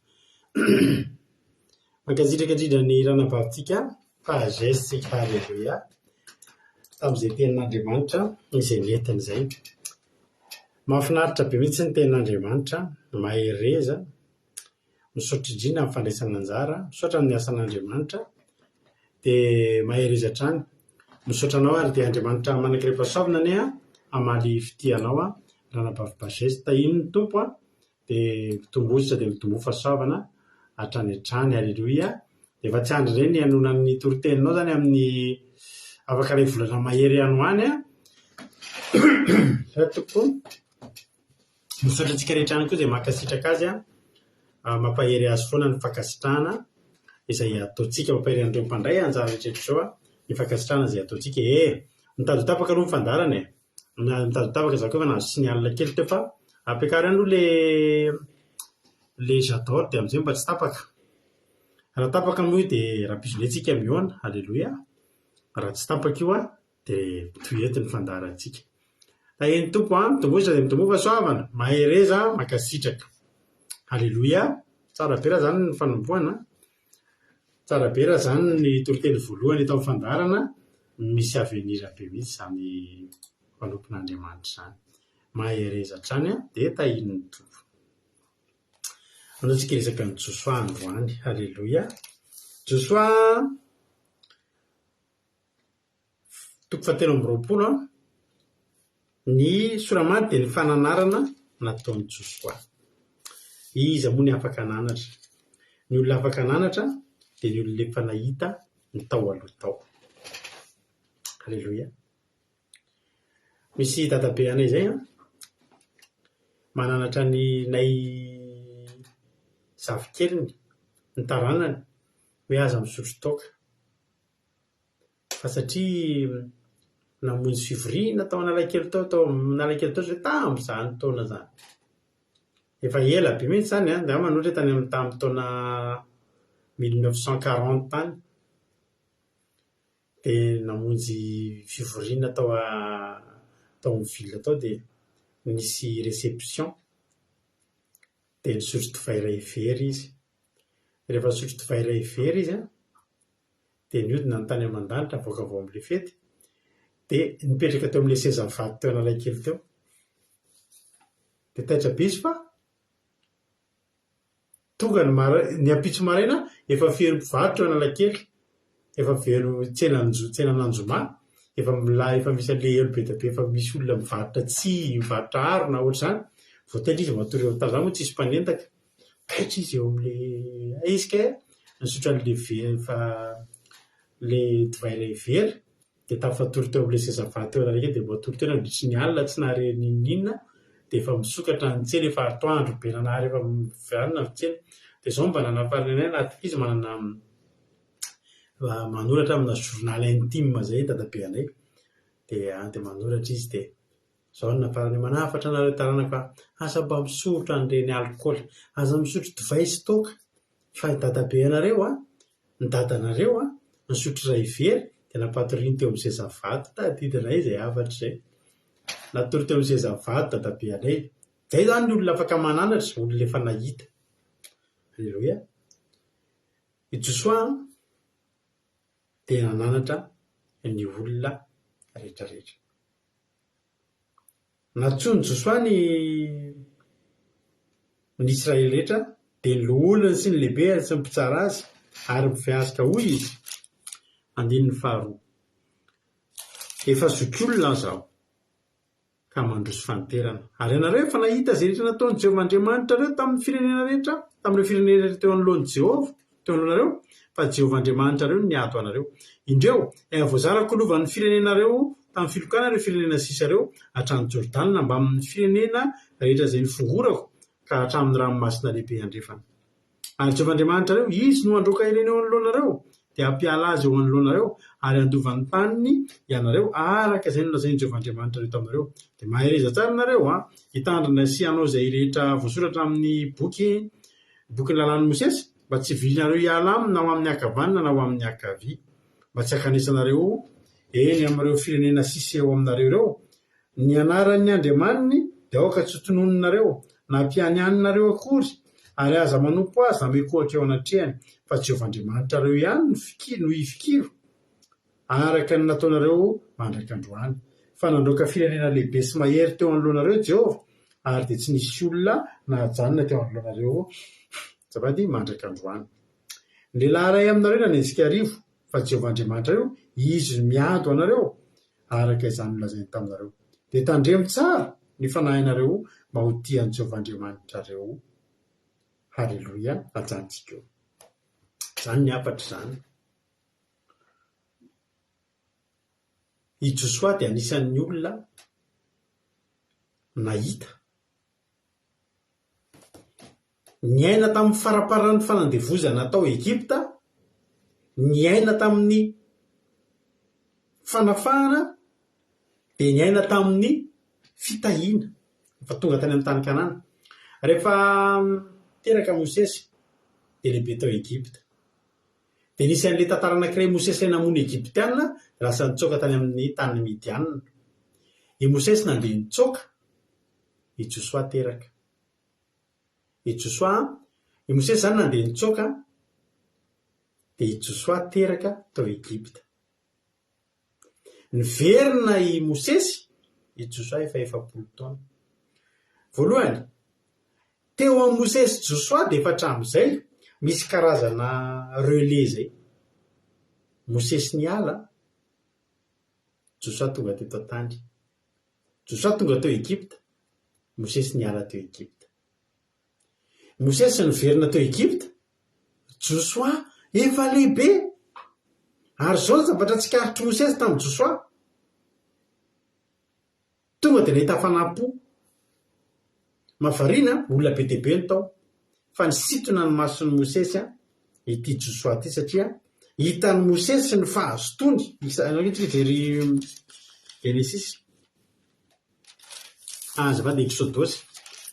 Mankasitraka indrindra ny ranabavintsika Pages Haleloia tamin'izay tenin'Andriamanitra izay nentiny izay. Mahafinaritra be mihitsy ny tenin'Andriamanitra, mahereza, misaotra indrindra amin'ny fandraisana anjara, misaotra amin'ny asan'Andriamanitra dia mahereza hatrany. Misaotra anao ary dia Andriamanitra manan-karem-pahasoavana anie hamaly fitia anao ranabavy Pages. Tahian'ny Tompo dia mitomboa dia mitomboa fahasoavana hatrany hatrany. Aleloia. Dia efa tsy andry indray ny hanoana ny toriteninao izany amin'ny afaka iray volana mahery any ho any an. Tompoko. Misaotra antsika rehetra ihany koa izay mankasitraka azy an. Mampahery azy foana ny fankasitrahana izay ataontsika, mampahery an'ireo mpandray anjara rehetra rehetra izao ny fankasitrahana izay ataontsika e. Mitady ho tapaka aloha ny fandaharana e. Mitady ho tapaka za koa efa nahazo signal kely teo fa ampiakaro ihany aloha le le j'adore dia amin'izay mba tsy tapaka. Raha tapaka moa io dia rahampitso indray tsika mihaona, aleloia. Raha tsy tapaka io an, dia mitohy eto ny fandaharantsika. Tahian'ny Tompo an, mitomboa sady mitomboa fahasoavana, mahereza, mankasitraka. Aleloia, tsara be raha izany ny fanombohana, tsara be raha izany ny toriteny voalohany eto amin'ny fandaharana. Misy avenir be mihitsy izany mpanompon'Andriamanitra izany. Mahereza hatrany dia tahian'ny Tompo. Andao tsika hiresaka an'i Josoa androany. Haleloia. Josoa toko fahatelo amby 20 an. Ny soramady dia ny fananarana nataon'i Josoa. Iza moa ny afaka hananatra? Ny olona afaka hananatra dia ny olona efa nahita ny tao aloha tao. Haleloia. Misy dadabe anay izay an, mananatra ny nay zafikeliny, ny taranany, hoe aza misotro toaka. Fa satria namonjy fivoriana tao Analakely tao, tao Analakely tao izay tamin'izany taona izany. Efa ela be mihitsy izany an, angamba ohatra hoe tany amin'ny tamin'ny taona mille neuf cent quarante tany. Dia namonjy fivoriana tao tao amin'ny ville tao dia nisy réception. Dia nisotro divay iray vera izy. Rehefa nisotro divay iray vera izy an, dia nihodina ny tany aman-danitra nivoaka avy ao amin'ilay fety, dia nipetraka teo amin'ilay seza vato teo Analakely teo. Dia taitra be izy fa tonga ny mara- ny ampitso maraina efa feno mpivarotra eo Analakely, efa feno tsenan'Anjo- tsenan'Anjoma, efa milay efa misy an'ilay elo be dia be efa misy olona mivarotra tsihy, mivarotra harona ohatr'izany, vao taitra izy matory eo an-tany, izany moa tsisy mpanendaka. Taitra izy eo amin'ilay izy kay nisotro an'ilay vera efa ilay divay iray vera dia tafatory teo amin'ilay seza vato teo Analakely dia matory teo nandritry ny alina tsy nahare n'inon'inona dia efa misokatra ny tsena efa atoandro be nanahary efa mivanona ny tsena. Dia izao mba nanafana anay anaty izy manana manoratra amina journal intime izay dadabe anay dia dia manoratra izy dia Izao no nambarany, Manafatra anareo taranaka fa aza mba misotro an'ireny alikaola, aza misotro divay sy toaka, fa i dadabe anareo an, ny dadanareo an, nisotro iray vera dia nampatoriany teo amin'ny seza vato. Tadidinay izay hafatra izay. Natory teo amin'ny seza vato dadabe anay. Izay izany ny olona afaka mananatra, olona efa nahita. Aleloia. I Josoa an, dia nananatra ny olona rehetra rehetra. Nantsoin'i Josoa ny ny Israely rehetra, dia ny loholony sy ny lehibeny sy ny mpitsara azy ary ny mpifehy ka hoy izy, andininy faharoa, Efa zokiolona aho izaho, ka mandroso fanterana. Ary ianareo efa nahita izay rehetra nataon'i Jehovah Andriamanitrareo tamin'ny firenena rehetra, tamin'ireo firenena rehetra teo anoloan'i Jehovah, teo anoloanareo, fa Jehovah Andriamanitrareo no niady ho anareo. Indreo, efa voazarako ho lovan'ny firenenareo tamin'ny filokana ireo firenena sisa ireo, hatrany Jordana mbamin'ny firenena rehetra izay nifongorako, ka hatramin'ny ranomasina lehibe andrefana. Ary Jehovah Andriamanitrareo, Izy no handroaka ireny eo anoloanareo, dia hampiala azy eo anoloanareo, ary handova ny taniny ianareo, araka izay nolazain'i Jehovah Andriamanitrareo taminareo. Dia mahereza tsara ianareo, hitandrina sy hanao izay rehetra voasoratra amin'ny boky, bokin'ny lalàn'i Mosesy, mba tsy hivilinareo hiala aminy na ho amin'ny ankavanana na ho amin'ny ankavia, mba tsy hankanesanareo eny amin'ireo firenena sisa eo aminareo ireo, Ny anaran'ny andriamaniny dia aoka tsy hotononinareo, na hampianianinareo akory, ary aza manompo azy na mikohaka eo anatrehany, fa Jehovah Andriamanitrareo ihany no fikiro, no hifikiro, araka ny nataonareo mandraka androany. Fa nandroaka firenena lehibe sy mahery teo anoloanareo Jehovah, ary dia tsy nisy olona nahajanona teo anoloanareo, azafady, mandraka androany. Ny lehilahy iray aminareo nanenjika arivo, fa Jehovah Andriamanitrareo, Izy no miady ho anareo, araka izany nolazainy taminareo. Dia tandremo tsara ny fanahinareo mba ho tia an'i Jehovah Andriamanitrareo. Haleloia! Ajanontsika eo. Izany ny hafatra izany. I Josoa dia anisan'ny olona nahita Niaina tamin'ny faramparan'ny fanandevozana tao Egypta, niaina tamin'ny fanafahana, dia niaina tamin'ny fitahiana, efa tonga tany amin'ny tany Kanana. Rehefa teraka Mosesy dia lehibe tao Egypta. Dia nisy an'ilay tantara anankiray Mosesy ilay namono Egyptiana, dia lasa nitsoaka tany amin'ny tany Midiana. I Mosesy nandeha nitsoaka, i Josoa teraka. I Josoa, i Mosesy izany nandeha nitsoaka, dia i Josoa teraka tao Egypta. Niverina i Mosesy, i Josoa efa 40 taona. Voalohany, teo amin'i Mosesy sy Josoa dia efa hatramin'izay misy karazana relais izay. Mosesy niala, Josoa tonga teto an-tany. Josoa tonga teo Egypta, Mosesy niala teo Egypta. Mosesy niverina teo Egypta, Josoa efa lehibe. Ary izao ny zavatra tsikaritr'i Mosesy tamin'i Josoa, Tonga dia nahita hafanam-po. Mahavariana, olona be dia be no tao, fa nisintona ny mason'i Mosesy ity Josoa ity satria hitan'i Mosesy ny fahazotoany. Ianareo hijery Genesisy. Azafady, Eksodosy.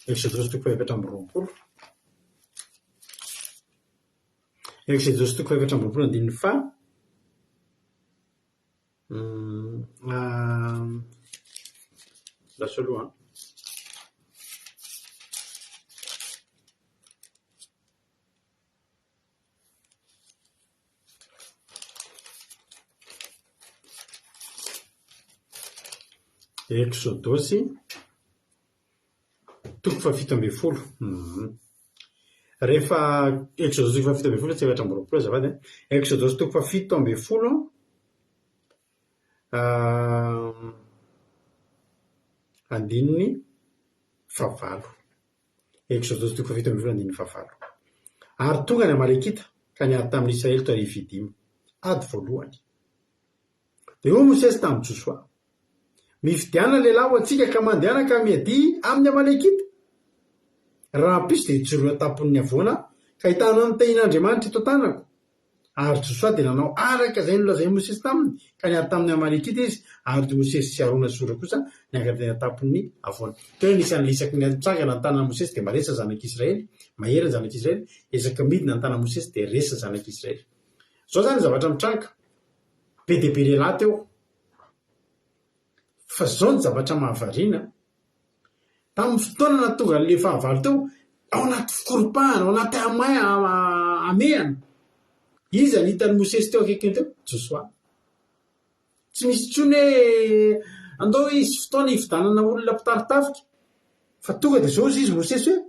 Eksodosy toko fahaefatra amby roapolo. Eksodosy toko fahaefatra amby roapolo andininy faha. Lasa aloha an. Eksodosy toko fahafito ambin'ny folo. Rehefa Eksodosy toko fahafito ambin'ny folo tsy 24 azafady an. Eksodosy toko fahafito ambin'ny folo andininy fahavalo. Eksodosy toko fahafito ambin'ny folo andininy fahavalo. Ary tonga ny Amalekita ka niady tamin'ny Israely tao Refidima. Ady voalohany. Dia hoy Mosesy tamin'i Josoa, Mifidiana lehilahy ho antsika ka mandehana ka miadia amin'ny Amalekita. Rahampitso dia hijoro eo an-tampon'ny havoana aho ka hitana ny tahian'Andriamanitra eto an-tanako. Ary Josoa dia nanao araka izay nolazain'i Mosesy taminy, ka niady tamin'ny Amalekita izy, ary Mosesy sy Arona sy Hora kosa niakatra teny an-tampon'ny havoana. Teo no nisy an'ilay isaky ny mitsangana ny tanan'i Mosesy dia mba resy ny zanak'Israely, mahery ny zanak'Israely, isaky ny midina ny tanan'i Mosesy dia resy ny zanak'Israely. Izao izany ny zavatra mitranga, be dia be lehilahy teo, fa izao ny zavatra mahavariana, Tamin'ny fotoana nahatonga an'ilay fahavalo teo, ao anaty fikoropahana, ao anaty hamehana, iza no hitan'i Mosesy teo akaikiny teo? Josoa. Tsy misy intsony hoe andao hisy fotoana hividianana olona mpitari-tafika, fa tonga dia izao hozy izy Mosesy hoe,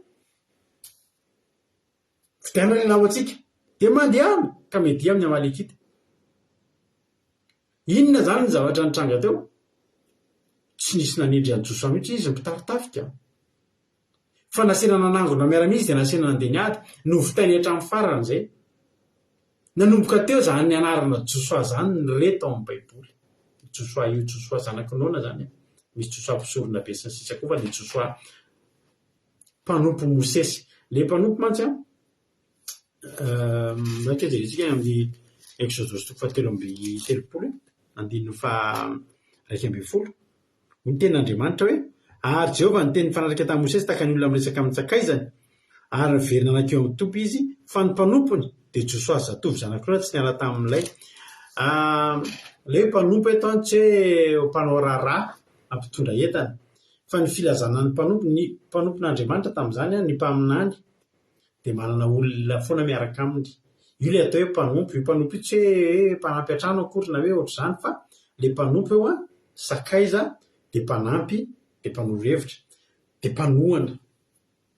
Vidiano lehilahy ho antsika, dia mandehana ka miadia amin'ny Amalekita. Inona izany ny zavatra nitranga teo? Tsy nisy nanendry an'i Josoa mihitsy izy mpitari-tafika. Fa nasaina nanangona miaramila izy dia nasaina nandeha niady. Novitainy hatramin'ny farany izay. Nanomboka teo izany anarana Josoa izany ny re tao amin'ny Baiboly. Josoa io Josoa zanak'i Nona izany. Misy Josoa mpisorona be sy ny sisa koa fa ilay Josoa mpanompon'i Mosesy. Ilay mpanompo mantsy an, Mainka jerentsika any amin'ny Eksodosy toko fahatelo amby telopolo, andininy faha-11. Hoy ny tenin'Andriamanitra hoe, Ary Jehovah niteny nifanaraka tamin'i Mosesy tahaka ny olona miresaka amin'ny sakaizany, ary niverina nankeo amin'ny Tompo izy, fa ny mpanompony, dia Josoa zatovo zanak'i Nona tsy niala tamin'ilay. Ilay hoe mpanompo eto an, tsy hoe mpanao raharaha mpitondra entana, fa ny filazana ny mpanompo, ny mpanompon'Andriamanitra tamin'izany an, ny mpaminany, dia manana olona foana miaraka aminy. Io ilay atao hoe mpanompo. Io mpanompo io tsy hoe mpanampy an-trano akory na hoe ohatr'izany fa ilay mpanompo eo an, sakaiza, dia mpanampy, dia mpanoro hevitra, dia mpanohana.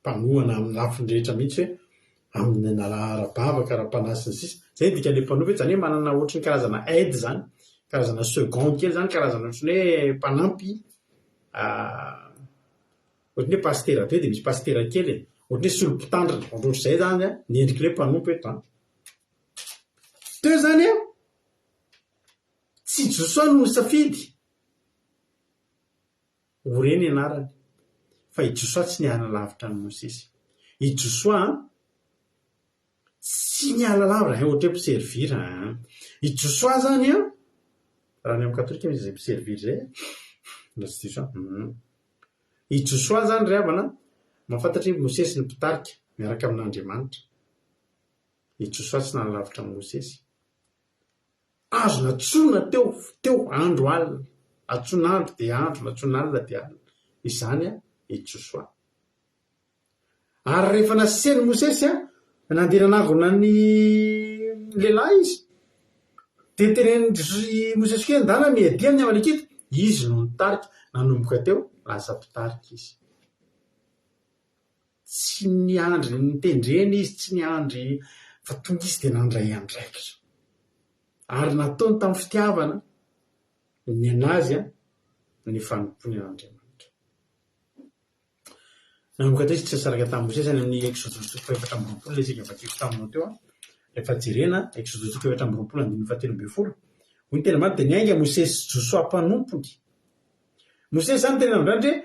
Mpanohana amin'ny lafiny rehetra mihitsy hoe amin'ny ara-bavaka, ara-panahy sy ny sisa. Izay ny dikan'ilay mpanompo hoe izany hoe manana ohatry ny karazana aide izany, karazana second kely izany, karazana ohatry ny hoe mpanampy Ohatran'ny hoe pasitera be dia misy pasitera kely e. Ohatran'ny hoe solo-mpitandrina. Ohatrohatr'izay izany an, ny endrik'ilay mpanompo eto an. Teo izany an, tsy Josoa no nisafidy ho re ny anarany, fa i Josoa tsy niala lavitra an'i Mosesy. I Josoa an, tsy niala lavitra, hay ohatra hoe mpiservir an. I Josoa izany an, raha ny amin'ny katolika misy izay mpiservir izay, raha tsy diso aho. I Josoa izany ry havana, mahafantatra hoe Mosesy no mpitarika, miaraka amin'Andriamanitra. I Josoa tsy nanalavitra an'i Mosesy. Azo nantsoina teo, teo, andro alina. Antsoina andro dia andro, nantsoina alina dia alina. Izany i Josoa. Ary rehefa nasen'i Mosesy, nandeha nanangona ny lehilahy izy. Dia tenenin'i Jesosy i Mosesy koa hoe ndana miadia amin'ny Amalekita. Izy no nitarika. Nanomboka teo, lasa mpitarika izy. Tsy niandry nitendrena izy, tsy niandry fa tonga izy dia nandray andraikitra. Ary nataony tamin'ny fitiavana ny an'azy ny fanompoany an'Andriamanitra. Nanomboka teo izy tsy nisaraka tamin'i Mosesy any amin'ny Eksodosy toko faha-24 ilay isika vakiko taminao teo. Rehefa jerena, Eksodosy toko faha-24 andininy fahatelo ambin'ny folo, hoy ny teny ambany, dia niainga Mosesy sy Josoa mpanompony. Mosesy izany teny amin'Andriamanitra hoe,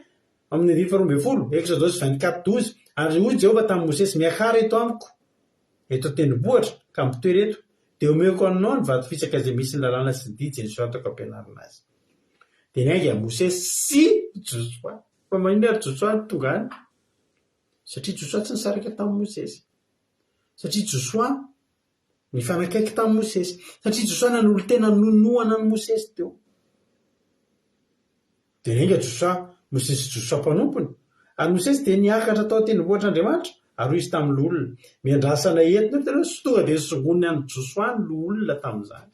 amin'ny andininy faharoa ambin'ny folo, Eksodosy 24, 12, ary hoy Jehovah tamin'i Mosesy, Miakara eto amiko, eto an-tendrombohitra, ka mitoera eto, dia omeko anao ny vato fisaka izay misy ny lalàna sy ny didy izay nosoratako hampianarina azy. Dia niainga Mosesy sy Josoa. Fa maninona ary Josoa no tonga any? Satria Josoa tsy nisaraka tamin'i Mosesy. Satria Josoa nifanakaiky tamin'i Mosesy. Satria Josoa nanolo-tena nonohana an'i Mosesy teo. Dia niainga Josoa, Mosesy sy Josoa mpanompony. Ary Mosesy dia niakatra tao an-tendrombohitr'Andriamanitra, ary hoy izy tamin'ny loholona, Miandrasa anay eto. Nefa hitanareo, tsy tonga dia nosongoniny an'i Josoa ny loholona tamin'izany.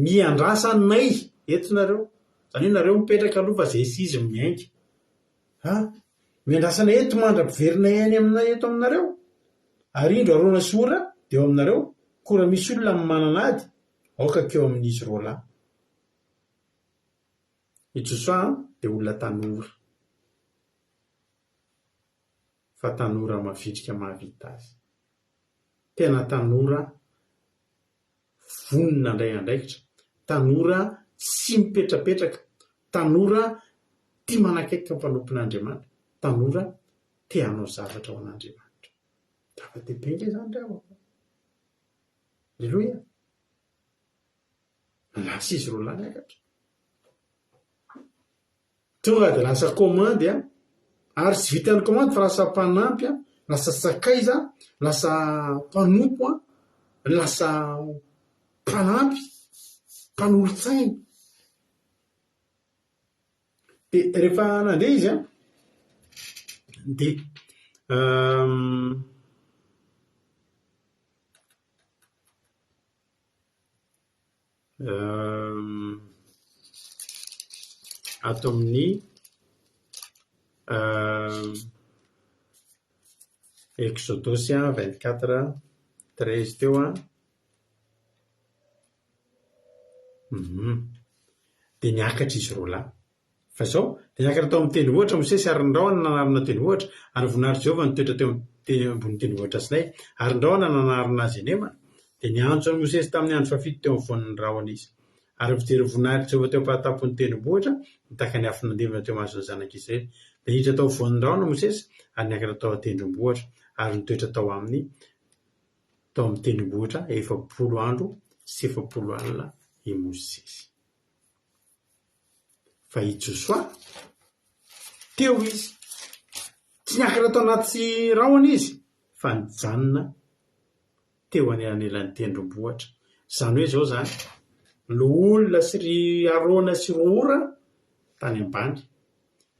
Miandrasa anay eto nareo. Zany hoe nareo mipetraka aloha fa zay sy izy miainga. Ha? Miandrasa anay eto mandra-piverinay any aminay eto aminareo. Ary indro Arona sy Hora dia eo aminareo, koa raha misy olona manana ady, aoka hankeo amin'izy roalahy. I Josoa dia olona tanora. Fa tanora mavitrika mahavita azy. Tena tanora vonona handray andraikitra, tanora tsy mipetrapetraka, tanora tia manakaiky ny mpanompon'Andriamanitra, tanora te hanao zavatra ho an'Andriamanitra. Zava-dehibe ange izany ry havako. Aleloia. Lasa izy roalahy niakatra. Tonga dia lasa komandy an, ary tsy vitan'ny komandy fa lasa mpanampy an, lasa sakaiza, lasa mpanompo an, lasa mpanampy, mpanolotsaina. Dia rehefa nandeha izy an, dia Ato amin'ny Eksodosy 24 13 teo an, dia niakatra izy roa lahy. Fa izao, dia niakatra tao amin'ny tendrombohitra Mosesy, ary ny rahona nanarona tendrombohitra, ary ny voninahitr'i Jehovah nitoetra teo ambonin'ny tendrombohitra Sinay, ary ny rahona nanarona azy henemana. Dia niantso an'i Mosesy tamin'ny andro fahafito teo afovoan'ny rahona izy. Ary nijery ny voninahitr'i Jehovah teo am-pahatapon'ny tendrombohitra, nitaka ny afo nandevona teo imason'ny zanak'Israely. Dia niditra tao afovoan'ny rahona Mosesy, ary niakatra tao an-tendrombohitra, ary nitoetra tao aminy tao amin'ny tendrombohitra 40 andro sy 40 alina i Mosesy. Fa i Josoa, teo izy. Tsy niakatra tao anaty rahona izy, fa nijanona teo anelanelan'ny tendrombohitra. Izany hoe izao izany, loholona sy ry Arona sy ry Hora tany ambany,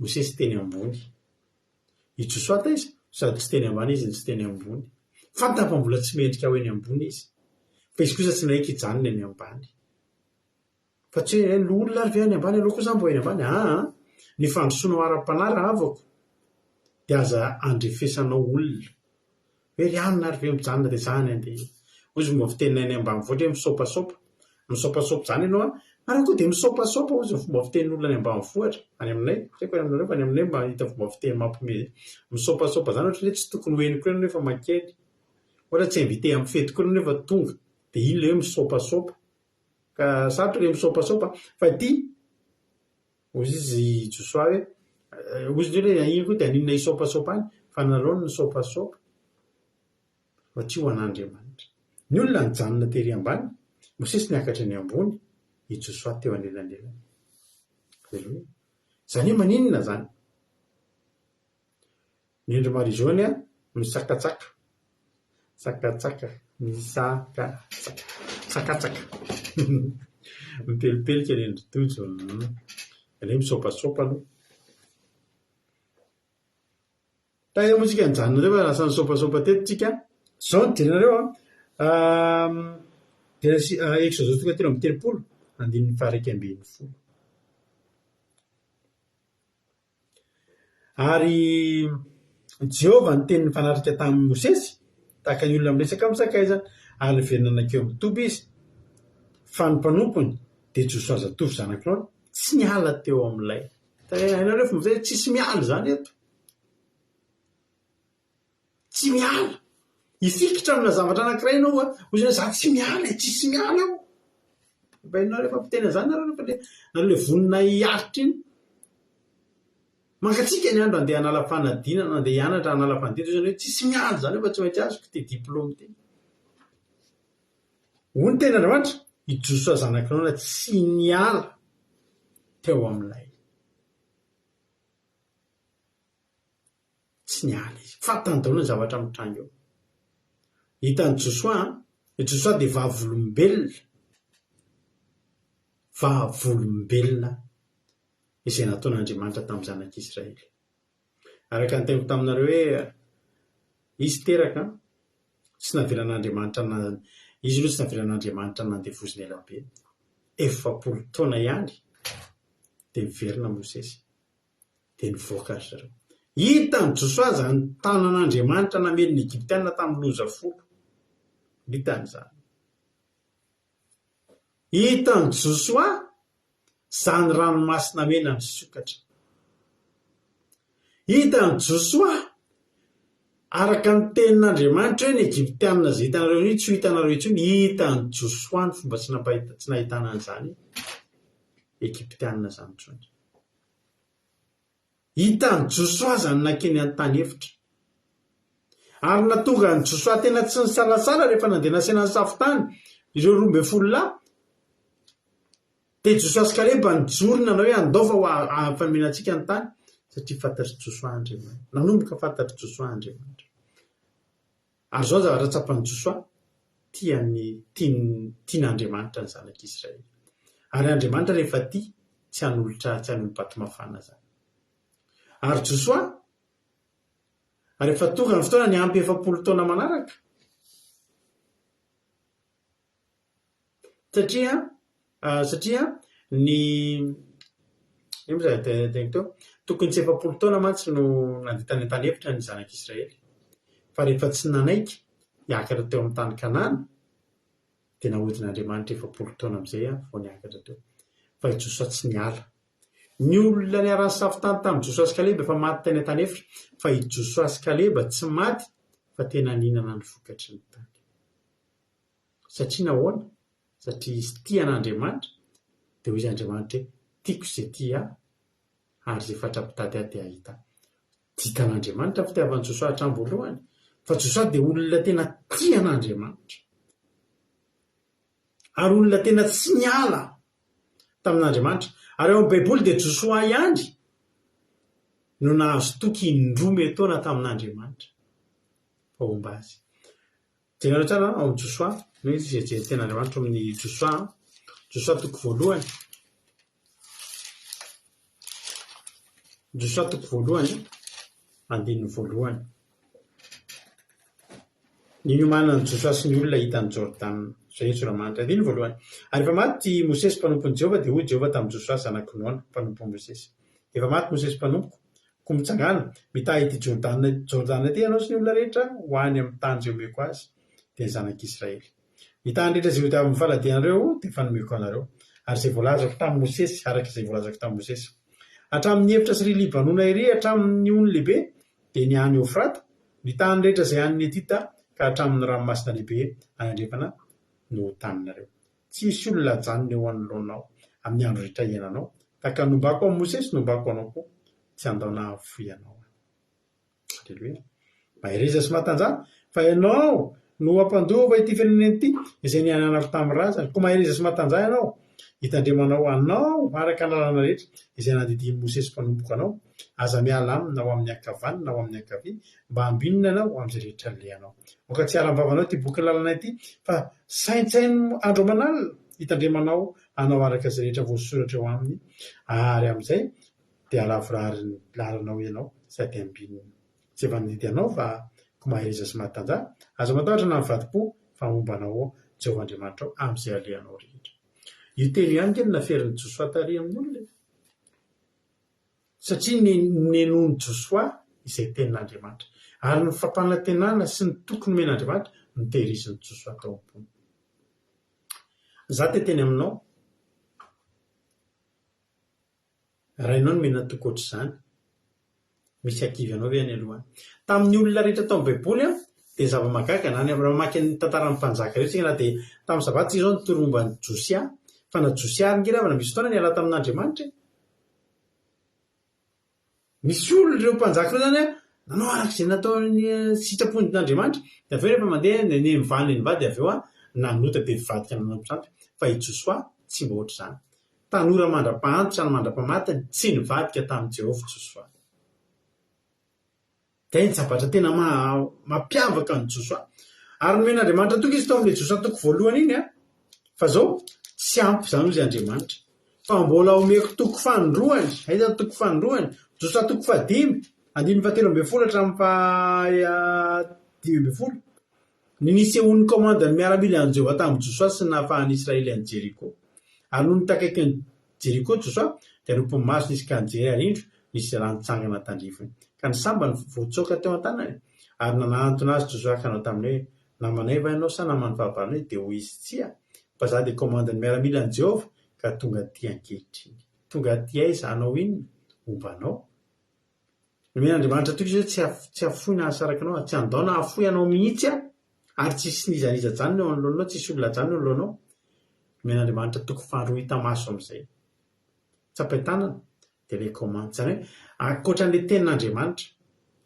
Mosesy teny ambony. I Josoa taiza? Sady tsy teny ambany izy no tsy teny ambony. Fantany fa mbola tsy mendrika ho eny ambony izy. Fa izy kosa tsy nanaiky hijanona eny ambany. Fa tsy hoe loholona ary ve any ambany aleo koa za mba ho eny ambany, aa ny fandrosoanao ara-panahy rahavako dia aza andrefesanao olona hoe ry anona ary ve mijanona dia za any andeha hozy fomba fiteninay any ambanivohitra hoe misaopasaopa, misaopasaopa izany ianao an, nareo koa dia misaopasaopa hozy ny fomba fitenin'olona any ambanivohitra any aminay, tsy haiko any aminareo fa any aminay mahita fomba fiteny mampiomehy misaopasaopa izany ohatran'ny hoe tsy tokony ho heno koa ianao nefa mankeny, ohatra tsy invité amin'ny fety koa ianao nefa tonga dia iny ilay hoe misaopasaopa. Ka sarotra ilay misaopasaopa fa ity, hozy izy Josoa hoe, hozy ny olona hoe iny koa dia haninona hisaopasaopa any, fa nareo no nisaopasaopa fa tsy ho an'Andriamanitra. Ny olona nijanona tery ambany, Mosesy niakatra eny ambony, i Josoa teo anelanelany. Aleloia. Izany hoe maninona izany? Ny endry Marie-Jaune misakatsaka, sakatsaka, misakatsaka, sakatsaka, mipelipelika ny endry Tojo, aleo misaopasaopa aloha. Taiza moa tsika nijanona teo fa lasa nisaopasaopa teto tsika. Zao no jerenareo an. Genesisy, Eksodosy toko 33, andininy faha-11. Ary Jehovah niteny nifanatrika tamin'i Mosesy, tahaka ny olona miresaka amin'ny sakaizany, ary niverina nankeo amin'ny toby izy. Fa ny mpanompony, dia Josoa zatovo zanak'i Nona, tsy niala teo amin'ilay. Hainareo fomba fiteny hoe tsisy miala izany eto. Tsy miala. Hifikitra amina zavatra anankiray ianao hoy izy hoe za tsy miala e, tsisy miala eo. Mba hainareo efa mpiteny an'izany nareo rehefa le nareo le vonona hiaritra iny. Mangatsiaka ny andro andeha hanala fanadinana, andeha hianatra hanala fanadinana, hoy izy hoe tsisy miala izany eo fa tsy maintsy azoko ity diplôme ity. Hoy ny tenin'Andriamanitra, i Josoa zanak'i Nona tsy niala teo amin'ilay. Tsy niala izy. Fantany daholo ny zavatra mitranga eo. Hitan'i Josoa an, i Josoa dia vavolombelona, vavolombelona izay nataon'Andriamanitra tamin'ny zanak'Israely. Araka ny teniko taminareo hoe izy teraka an, tsy navelan'Andriamanitra izy aloha tsy navelan'Andriamanitra nandevozina ela be. 40 taona ihany dia niverina Mosesy. Dia nivoaka ry zareo. Hitan'i Josoa izany tanan'Andriamanitra namely ny Egyptiana tamin'ny loza folo. Hitany izany. Hitan'i Josoa izany ranomasina mena nisokatra. Hitan'i Josoa araka ny tenin'Andriamanitra hoe ny Egyptiana izay hitanareo io tsy ho hitanareo intsony. Hitan'i Josoa ny fomba tsy nampahita, tsy nahitana an'izany Egyptiana izany intsony. Hitan'i Josoa izany nankeny an-tany efitra. Ary nahatonga an'i Josoa tena tsy nisalasala rehefa nandeha nasaina nisafo tany ireo 12 lahy, dia Josoa sy Kaleba nijoro nanao hoe andao fa ho famena antsika ny tany, satria fantatr'i Josoa Andriamanitra. Nanomboka fantatr'i Josoa Andriamanitra. Ary izao ny zavatra tsapan'i Josoa, tian'ny, tian'ny, tian'Andriamanitra ny zanak'Israely. Ary Andriamanitra rehefa tia, tsy hanolotra, tsy hanolo-bato mafana izany. Ary Josoa, rehefa tonga ny fotoana, niampy 40 taona manaraka, Satria satria ny inona moa izany teneniko teo? Tokony tsy 40 taona mantsy no nandeha tany an-tany efitra ny zanak'Israely. Fa rehefa tsy nanaiky hiakatra teo amin'ny tany Kanana dia nahodin'Andriamanitra 40 taona amin'izay vao niakatra teo. Fa i Josoa tsy niala. Ny olona niara-nisafo tany tamin'i Josoa sy Kaleba efa maty tany an-tany efitra, fa i Josoa sy Kaleba tsy maty fa tena nihinana ny vokatry ny tany. Satria nahoana? Satria izy tia an'Andriamanitra, dia hoy izy Andriamanitra hoe, Tiako izay tia ahy, ary izay fatra-pitady ahy dia hahita ahy. Hitan'Andriamanitra ny fitiavan'i Josoa hatramin'ny voalohany, fa Josoa dia olona tena tia an'Andriamanitra. Ary olona tena tsy niala tamin'Andriamanitra. Ary ao amin'ny Baiboly dia Josoa ihany no nahazo toky indroa miantaona tamin'Andriamanitra fa homba azy. Jereo tsara ao amin'ny Josoa, no izy izay jery tenin'Andriamanitra ao amin'ny Josoa, Josoa toko voalohany. Josoa toko voalohany, andininy voalohany. Ny niomanan'i Josoa sy ny olona hitan'i Jordana. Izay ny sora-manitra. Andininy voalohany. Ary efa maty i Mosesy mpanompon'i Jehovah, dia hoy Jehovah tamin'i Josoa zanak'i Nona, mpanompon'i Mosesy, Efa maty Mosesy mpanompoko, Koa mitsangàna, mitaha ity Jordana Jordana ity ianao sy ny olona rehetra ho any amin'ny tany izay omeko azy, dia ny zanak'Israely. Ny tany rehetra izay hodiavin'ny faladianareo dia efa nomeko anareo, ary izay voalazako tamin'i Mosesy, araka izay voalazako tamin'i Mosesy. Hatramin'ny efitra sy ry Libanona ery hatramin'ny ony lehibe, dia ny any Eofrata, ny tany rehetra izay any Netita ka hatramin'ny ranomasina lehibe any andrefana no ho taninareo. Tsy hisy olona hajanona eo anoloanao amin'ny andro rehetra iainanao, tahaka ny nombako an'i Mosesy no nombako anao koa, tsy handao na hahafoy anao aho. Aleloia. Mahereza sy matanjaha, fa ianao no hampandova ity firenena ity, izay niananako tamin'ny razany. Koa mahereza sy matanjaha ianao, hitandremanao anao araka ny lalàna rehetra izay nandidian'i Mosesy mpanompoko anao. Aza miala aminy na ho amin'ny ankavanana na ho amin'ny ankavia, mba hambinina anao amin'izay rehetra alehanao. Aoka tsy hiala am-bavanao ity bokin'ny lalàna ity, fa saintsaino andro aman'alina, hitandremanao hanao araka izay rehetra voasoratra eo aminy, ary amin'izay dia halavorary ny lalanao ianao sady hambinina. Tsy efa nandidy anao va, koa mahereza sy mahatanjaha? Aza matahotra na mivadi-po, fa momba anao. Jehovah Andriamanitrao amin'izay alehanao rehetra. Io teny io ihany ange no naferin'i Josoa tary amin'ny olona e. Satria nenoin'i Josoa izay tenin'Andriamanitra. Ary ny fampanantenana sy ny toky nomen'Andriamanitra no tehirizin'i Josoa tao am-pony. Izaho te hiteny aminao, Rainao nomena toky ohatr'izany, misy hakivy anao ve any aloha any? Tamin'ny olona rehetra tao amin'ny Baiboly dia ny zava-mahagaga na ny raha mamaky ny tantaran'ny mpanjaka ireo isika na dia tamin'ny Sabata isika izao nitory momba an'i Josia, fa na Josia ary nge ry havana misy fotoana niala tamin'Andriamanitra e! Misy olona ireo mpanjaka ireo izany an, nanao araka izay nataony sitrapon'Andriamanitra, dia avy eo rehefa mandeha ny mivaha ny mivaha dia avy eo an, nanota dia nivadika nanompo sampy. Fa i Josoa tsy mba ohatr'izany. Tanora mandra-pahantitra na mandra-pamatiny, tsy nivadika tamin'i Jehovah Josoa. Izay ny zavatra tena mampiavaka an'i Josoa. Ary nomen'Andriamanitra toky izy tao amin'ilay Josoa toko voalohany iny an! Fa izao, tsy ampy izany hozy Andriamanitra. Fa mbola omeko toko fanindroany. Aiza ny toko fanindroany? Josoa toko fahadimy, andininy fahatelo ambin'ny folo hatramin'ny faha 15. Ny nisehoan'ny kaomandin'ny miaramilan'i Jehovah tamin'i Josoa sy ny nahafahan'ny Israely an'i Jeriko. Ary nony takaikin'i Jeriko Josoa, dia nopy ny masony izy ka nijery, ary indro, nisy rano nitsangana tandrifiny. Ka ny sambany voatsoaka teo an-tanany. Ary nanantona azy Josoa ka nanao taminy hoe, Namanay va ianao sa naman'ny fahavalonay? Dia hoy izy, Tsia, fa izaho dia kaomandin'ny miaramilan'i Jehovah, ka tonga atỳ ankehitriny. Tonga atỳ aiza? Hanao inona? Homba anao. Nomen'Andriamanitra toky izy hoe tsy tsy hahafoy na hahasaraka anao, tsy handao na hahafoy anao mihitsy aho, ary tsy hisy n'iza n'iza hajanona eo anoloanao, tsy hisy olona hajanona eo anoloanao. Nomen'Andriamanitra toky faharoa hita maso amin'izay. Tsapain-tanana dia ilay commande. Izany hoe ankoatra an'ilay tenin'Andriamanitra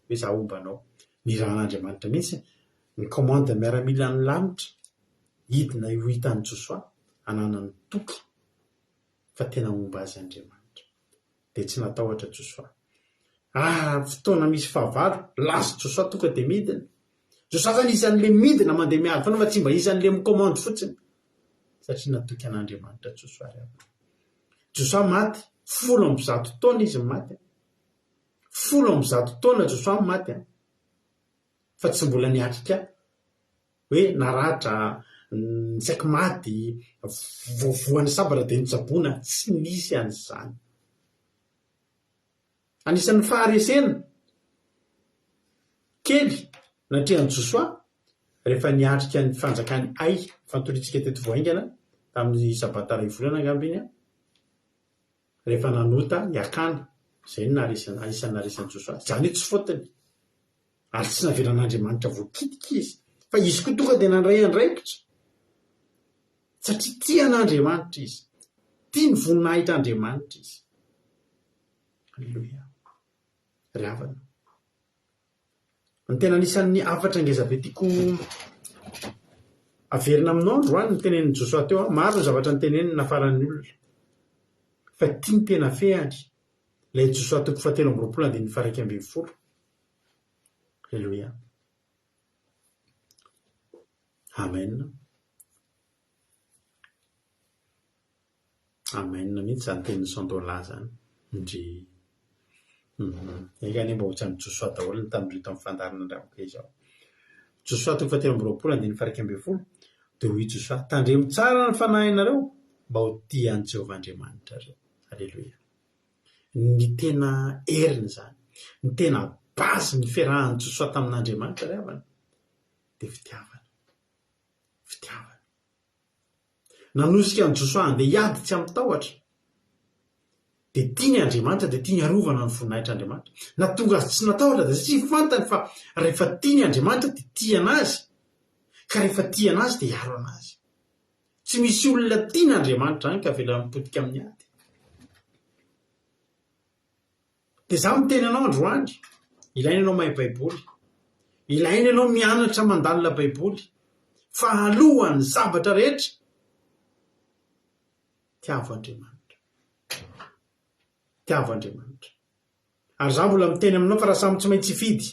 hoe izaho homba anao, nirahan'Andriamanitra mihitsy ny commande miaramilan'ny lanitra hidina ho hitan'i Josoa hananany toky fa tena homba azy Andriamanitra. Dia tsy natahotra Josoa. Ah, fotoana misy fahavalo, lasa Josoa tonga dia midina. Josoa zany isan'le midina mandeha miady foana fa tsy mba isan'le mikomandy fotsiny. Satria natoky an'Andriamanitra Josoa ry havana. Josoa maty, 110 taona izy maty. 110 taona Josoa maty. Fa tsy mbola niatrika hoe naratra, saiky maty, voavoan'ny sabatra dia notsaboina, tsy nisy an'izany. Anisan'ny faharesena kely natrehan'i Josoa rehefa niatrika ny fanjakan'i Ay, fantorintsika teto vao haingana, tamin'ny sabata iray volana angamba iny, rehefa nanota i Akana, izay no naharesy, anisan'ny naharesen'i Josoa. Izany hoe tsy faute-ny. Ary tsy navelan'Andriamanitra voakitika izy, fa izy koa tonga dia nandray andraikitra, satria tia an'Andriamanitra izy, tia ny voninahitr'Andriamanitra izy. Aleloia. Ry havana, ny tena anisan'ny hafatra ngeza be tiako averina aminao androany ny tenenin'i Josoa teo, maro ny zavatra noteneniny nafaran'ny olona, fa ity ny tena fehiny, ilay Josoa toko fahatelo amby roapolo andininy faha 11. Aleloia. Amen. Amen mihitsy izany tenin'i Sandola izany. Ndry. Enga anie mba hoatran'i Josoa daholo ny tamin'ireo tamin'ny fandaharana andramiko izao. Josoa toko fahatelo amby roapolo andininy faha 11 dia hoy i Josoa, Tandremo tsara ny fanahinareo mba ho tia an'i Jehovah Andriamanitrareo. Aleloia. Ny tena heriny izany, ny tena base ny fiarahan'i Josoa tamin'Andriamanitra ry havana dia fitiavana. Fitiavana. Nanosika an'i Josoa handeha hiady tsy amin-tahotra. Dia tiany Andriamanitra, dia tiany harovana ny voninahitr'Andriamanitra. Nahatonga azy tsy natahotra dia satria fantany fa rehefa tiany Andriamanitra dia tia an'azy. Ka rehefa tia an'azy dia hiaro an'azy. Tsy misy olona tian'Andriamanitra any ka avela mipotika amin'ny ady. Dia izaho miteny anao androany, ilaina ianao mahay Baiboly, ilaina ianao mianatra mandalina Baiboly, fa alohan'ny zavatra rehetra, tiavo Andriamanitra. Tiavo Andriamanitra. Ary izaho mbola miteny aminao fa raha samy tsy maintsy hifidy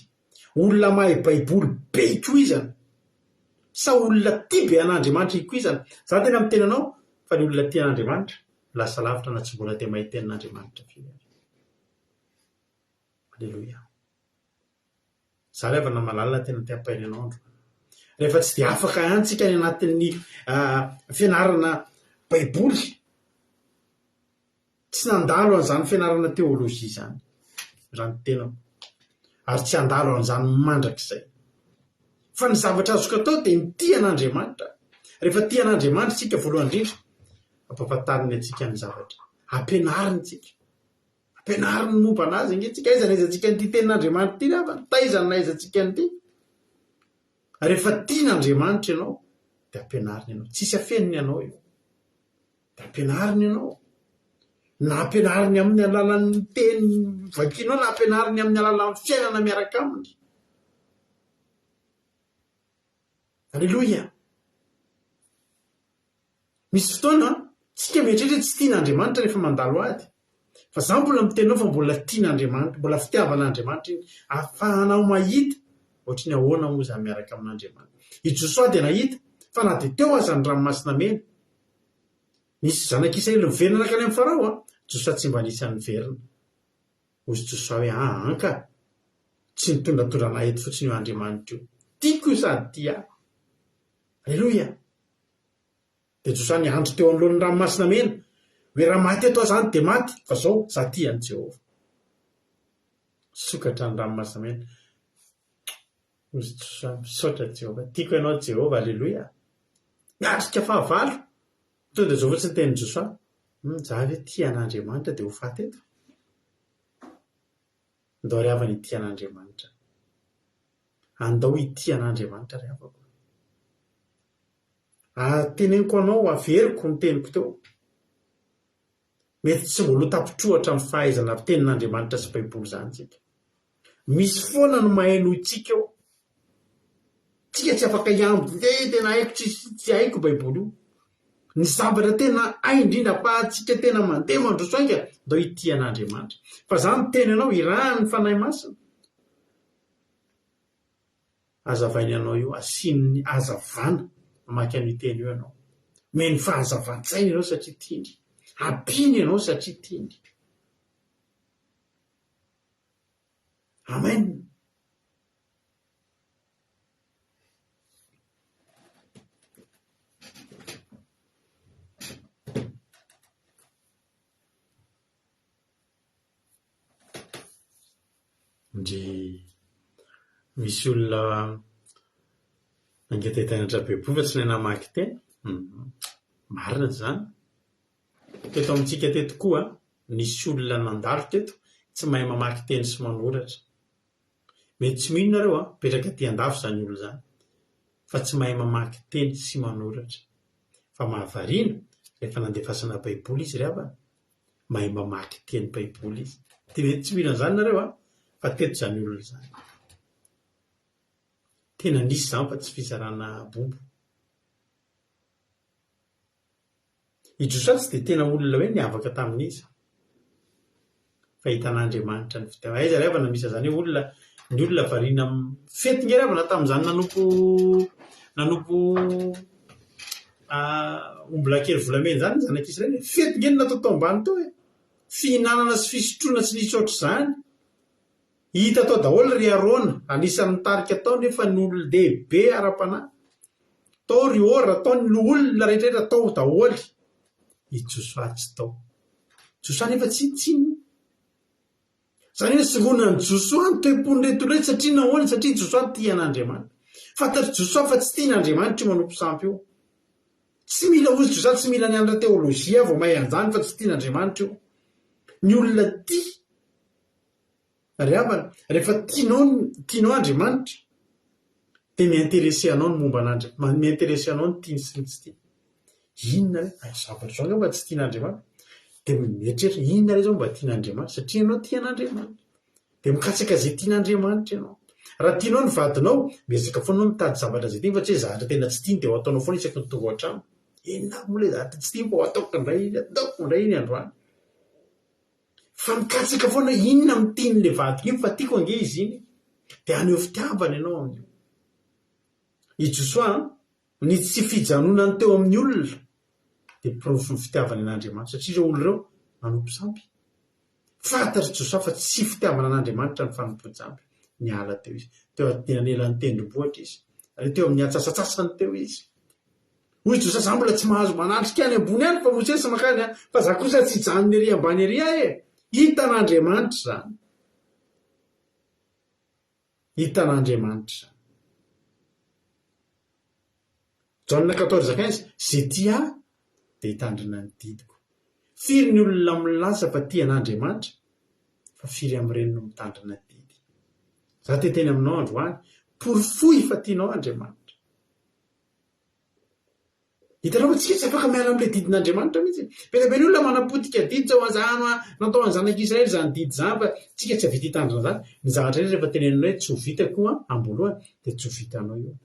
olona mahay baiboly be ikoizana sa olona tia be an'Andriamanitra ikoizana, izaho tena miteny anao fa ny olona tia an'Andriamanitra lasa lavitra na tsy mbola dia mahay tenin'Andriamanitra firy ary. Aleloia. Izaho ry havana malala tena te hampahery anao androany. Rehefa tsy dia afaka ihany tsika any anatin'ny fianarana baiboly, tsy nandalo an'izany fianarana teolojia izany raha ny tenako, ary tsy handalo an'izany mandrakizay. Fa ny zavatra azoko atao dia ny tia an'Andriamanitra. Rehefa tia an'Andriamanitra isika voalohany indrindra, ampahafantariny antsika ny zavatra, ampianariny isika. Ampianariny ny momba an'azy ange tsika. Aiza nahaizantsika an'ity tenin'Andriamanitra ity ry havana? Taiza no nahaizantsika an'ity? Rehefa tian'Andriamanitra ianao, dia ampianariny ianao. Tsisy afeniny anao io. Dia ampianariny ianao. Na ampianariny amin'ny alalan'ny teny vakianao, na ampianariny amin'ny alalan'ny fiainana miaraka aminy. Aleloia! Misy fotoana tsika mieritreritra hoe tsy tian'Andriamanitra rehefa mandalo ady. Fa za mbola miteny anao fa mbola tian'Andriamanitra, mbola fitiavan'Andriamanitra iny. Ahafahanao mahita ohatry ny ahoana moa izany miaraka amin'Andriamanitra. I Josoa dia nahita fa na dia teo aza ny ranomasina mena, nisy zanak'Israely niverina nankany amin'i Farao, Josoa tsy mba anisan'ny niverina. Hoy Josoa hoe, Aa ka! Tsy nitondratondra anah eto fotsiny io Andriamanitra io. Tiako io sady tia ahy. Aleloia! Dia Josoa niandry teo anoloan'ny Ranomasina Mena, hoe raha maty eto aho izany dia maty, fa izao, izaho tia an'i Jehovah. Nisokatra ny Ranomasina Mena. Hoy Josoa, Misaotra Jehovah, tiako ianao Jehovah, aleloia! Miatrika fahavalo. Tonga dia izao fotsiny ny tenin'i Josoa, Hum, izaho ve tia an'Andriamanitra dia ho faty eto? Ndao ry havana hitia an'Andriamanitra. Andao hitia an'Andriamanitra ry havako. Ary teneniko anao, averiko ny teniko teo, mety tsy mbola ho tapitrohatra amin'ny fahaizana tenin'Andriamanitra sy Baiboly izany isika. Misy foana ny mahay noho isika eo. Tsika tsy afaka hiambo, eh tena haiko tsisy tsy haiko Baiboly io. Ny zavatra tena hay indrindra afahantsika tena mandeha mandroso haingana, ndao hitia an'Andriamanitra. Fa za miteny anao, irahan'ny Fanahy Masina. Hazavainy anao io, asiany hazavana mamaky an'io teny io ianao. Omeny fahazavan-tsaina ianao satria tiany. Ampiany ianao satria tiany. Amen. Ndry misy olona nangetaheta hianatra baiboly fa tsy nahay namaky teny. Marina izany. Teto amintsika teto koa nisy olona nandalo teto tsy mahay mamaky teny sy manoratra. Mety tsy mino nareo an, mipetraka aty andafy izany olona izany fa tsy mahay mamaky teny sy manoratra. Fa mahavariana rehefa nandefasana baiboly izy ry havana, mahay mamaky teny baiboly izy. Dia mety tsy mino an'izany nareo an, fa teto izany olona izany. Tena nisy izany fa tsy fizarana bobo. I Josoa tsy dia tena olona hoe niavaka tamin'iza. Fa hitan'Andriamanitra ny fitiavana. Aiza ry havana misy an'izany hoe olona, ny olona variana fety nge ry havana tamin'izany nanompo nanompo ombilahy kely volamena izany ny zanak'Israely e. Fety nge no natao tao ambany tao e. Fihinanana sy fisotroana tsy nisy ohatr'izany. Hita tao daholo ry Arona, anisan'ny nitarika tao nefa ny olon-dehibe ara-panahy. Tao ry Hora, tao ny loholona rehetrarehetra tao daholo. I Josoa tsy tao. Josoa nefa tsinontsinona. Izany hoe nisongonan'i Josoa ny toe-pon'ireto olona ireto satria nahoana? Satria Josoa tia an'Andriamanitra. Fantatr'i Josoa fa tsy tian'Andriamanitra io manompo sampy io. Tsy mila hozy Josoa, tsy mila nianatra teolojia vao mahay an'izany fa tsy tian'Andriamanitra io. Ny olona tia Ry havana, rehefa tianao tianao Andriamanitra, dia mi-intéresser anao ny momba an'Andriamanitra, mi-intéresser anao ny tiany sy ny tsy tiany. Inona re? Hay zavatra izao angamba tsy tian'Andriamanitra. Dia mieritreritra, inona re izao mba tian'Andriamanitra? Satria ianao tia an'Andriamanitra. Dia mikatsaka izay tian'Andriamanitra ianao. Raha tianao ny vadinao, miezaka foana ianao mitady zavatra izay tiany fa tsy hoe zavatra tena tsy tiany dia ho ataonao foana isaky ny tonga ao an-trano. Inona ary moa ilay zavatra tsy tiany fa ho ataoko indray iny, ataoko indray iny androany. Fa mikatsaka foana hoe inona no tian'ilay vadiko iny fa tiako ange izy iny. Dia haneho fitiavana ianao amin'io. I Josoa, ny tsy fijanonany teo amin'ny olona dia porofon'ny fitiavany an'Andriamanitra satria ireo olona ireo nanompo sampy. Fantatr'i Josoa fa tsy fitiavana an'Andriamanitra ny fanompoan-tsampy. Niala teo izy. Teo anelanelan'ny tendrombohitra izy. Ary teo amin'ny antsasatsasany teo izy. Hoy Josia, Za mbola tsy mahazo manatrika any ambony any fa Mosesy mankany an, fa za kosa tsy hijanona ery ambany ery aho e! Hitan'Andriamanitra izany. Hitan'Andriamanitra izany. Jaona 14 15, Izay tia Ahy dia hitandrina ny didiko. Firy ny olona milaza fa tia an'Andriamanitra fa firy amin'ireny no mitandrina didy? Za te hiteny aminao androany, porofoy fa tianao Andriamanitra. Hitanao fa tsika tsy afaka miala amin'ilay didin'Andriamanitra mihitsy. Be dia be ny olona manapotika didy zao an'izany an, natao an'ny zanak'Israely izany didy izany fa tsika tsy hahavita hitandrina an'izany. Ny zavatra rehetra rehefa teneninao hoe tsy ho vitako io an, am-boalohany dia tsy ho vitanao io.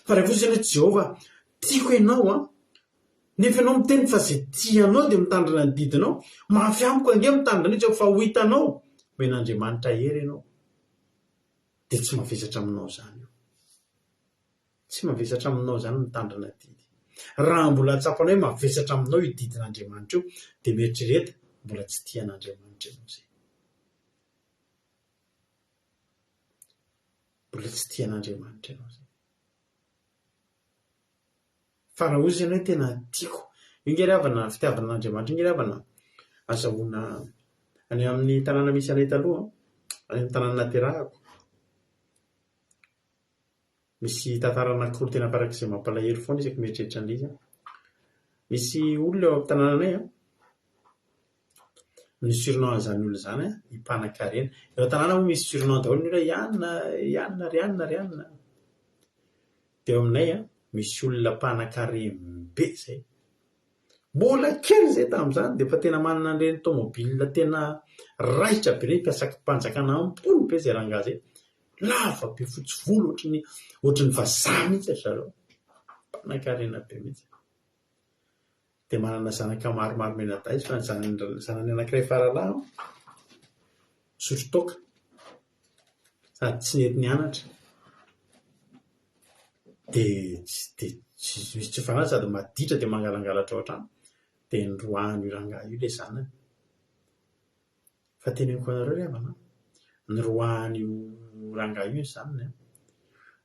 Fa raha fotsiny hoe Jehovah, tiako ianao an, nefa ianao miteny fa izay tia anao dia mitandrina ny didinao, mafy amiko ange mitandrina an'io Jehovah fa ho hitanao, omen'Andriamanitra hery ianao, dia tsy mavesatra aminao izany io. Tsy mavesatra aminao izany mitandrina didy. Raha mbola tsapanao hoe mavesatra aminao io didin'Andriamanitra io, dia mieritrereta, mbola tsy tia an'Andriamanitra ianao izay. Mbola tsy tia an'Andriamanitra ianao izay. Fa raha hozy ianao hoe tena tiako, io nge ry havana, fitiavana an'Andriamanitra io nge ry havana, azahoana any amin'ny tanàna misy anay taloha, any amin'ny tanàna naterahako. Misy tantara anankiroa tena farak'izay mampalahelo foana isaky ny mieritreritra an'ilay izy aho. Misy olona eo amin'ny tanànanay an, ny surnom an'izany olona izany an, i Mpanankarena. Eo an-tanàna moa misy surnom daholo ny olona hoe i anona, i anona, ry anona, ry anona. Dia eo aminay an, misy olona mpanankarem-be izay. Mbola kely izay tamin'izany dia efa tena manana an'ireny tomobile tena raitra be ireny, mpiasam-panjakana ambony be izay rangahy izay. Lava be fotsy volo ohatry ny ohatry ny vazaha mihitsy ry zareo. Mpanankarena be mihitsy. Dia manana zanaka maromaro mianadahy izy fa ny zanany zanany anankiray faralahy misotro toaka sady tsy nety nianatra. Dia tsy dia tsy misy tsy fanahy sady maditra dia mangalangalatra ao an-trano. Dia noroahan'io rangahy io ilay zanany. Fa teneniko anareo ry havana an, noroahan'io rangahy io ny zanany an,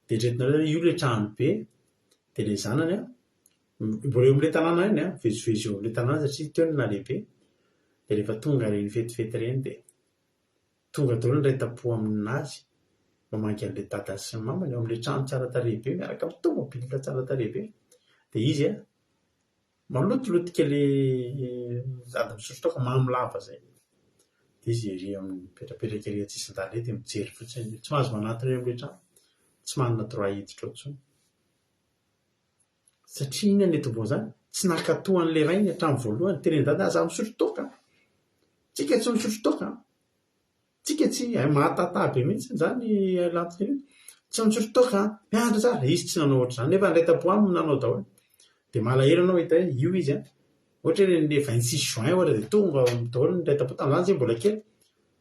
dia eritreretinareo hoe io ilay trano be, dia ilay zanany an, mbola eo amin'ilay tanàna ihany an, mivezivezy eo amin'ilay tanàna satria teo no nahalehibe, dia rehefa tonga ireny fetifety ireny dia tonga daholo ny iray tampo aminazy mamaky an'ilay dadany sy ny mamany ao amin'ilay trano tsara tarehy be miaraka amin'ny tomobile tsara tarehy be, dia izy an, Malotolotika le sady misotro toaka, mamo lava zay. Dia izy ery amin'ny mipetrapetraka ery an-tsisin-dalana ery dia mijery fotsiny. Tsy mahazo manantona eo amin'ilay trano. Tsy manana droit hiditra ao intsony. Satria inona no nitomboan'izany? Tsy nankatò an'ilay rainy hatramin'ny voalohany. Tenenin'i dada, aza misotro toaka an! Tsika tsy misotro toaka an! Tsika tsy hay mahatata be mihitsy izany lanto iny. Tsy misotro toaka an, mianatra tsara. Izy tsy nanao ohatr'izany nefa ny iray tampo aminy nanao daholo. Dia malahelo anao mahita hoe io izy an. Ohatra hoe le 26 juin ohatra dia tonga ao daholo ny iray tampo, tamin'izany izy mbola kely.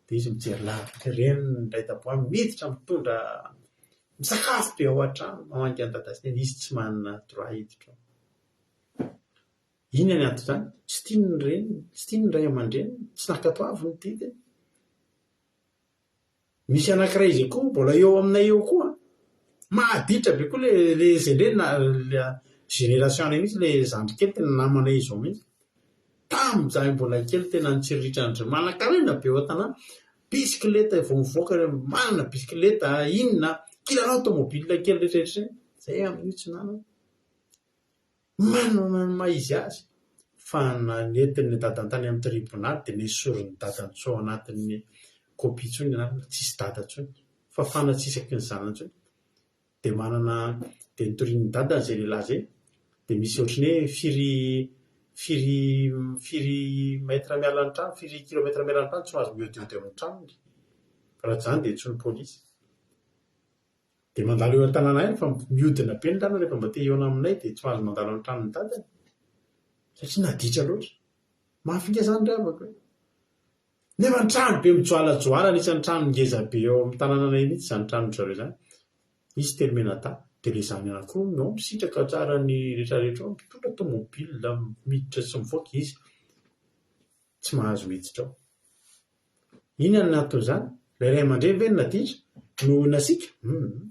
Dia izy mijery lavitra ireny ny iray tampo aminy miditra mitondra misakafo be ao an-trano mamangy an'i dada sy neny, izy tsy manana droit hiditra ao. Inona ny anton'izany? Tsy tiany ny reniny, tsy tiany ny ray aman-dreniny, tsy nankatoaviny ny didiny. Misy anankiray izay koa mbola eo aminay eo koa, maditra be koa ilay ilay izay indray na ilay génération-nay mihitsy ilay zandry kely tena namanay izao mihitsy. Tamin'izahay mbola kely tena nitsiriritra an-dry manankarena be eo an-tanàna, bisikileta vao mivoaka ireo manana bisikileta, inona, kilalao tomobile kely rehetra rehetra ireny, izay amin'io tsy nanana. Manana ny maha izy azy fa na nentin'ny dadany tany amin'ny tribonaly dia nesorin'ny dadany tsy ao anatin'ny copie intsony ny anarany, tsisy dada intsony, fafana tsy isaky ny zanany intsony, dia manana dia notorian'ny dadany izay lehilahy izay dia misy ohatran'ny hoe firy firy firy mètre miala ny trano, firy kilomètre miala ny trano tsy mahazo mihaodihaody amin'ny tranony fa raha tsy izany dia antsoin'ny polisy. Dia mandalo eo an-tanàna ihany fa mihodina be ny lalana rehefa mba te hihaona aminay dia tsy mahazo mandalo amin'ny tranon'i dadany satria naditra loatra. Mafy nga izany ry havako e! Nefa ny trano be mijoalajoala anisan'ny trano ngeza be eo amin'ny tanànanay mihitsy izany tranon-dry zareo izany. Izy telo mianadahy dia ilay zanany anankiroa no misitraka tsara ny rehetrarehetra ao, mitondra tomobile miditra sy mivoaka izy tsy mahazo miditra ao. Inona no nahatonga izany? Ilay ray aman-dreny ve no naditra? No nasiaka? Humm.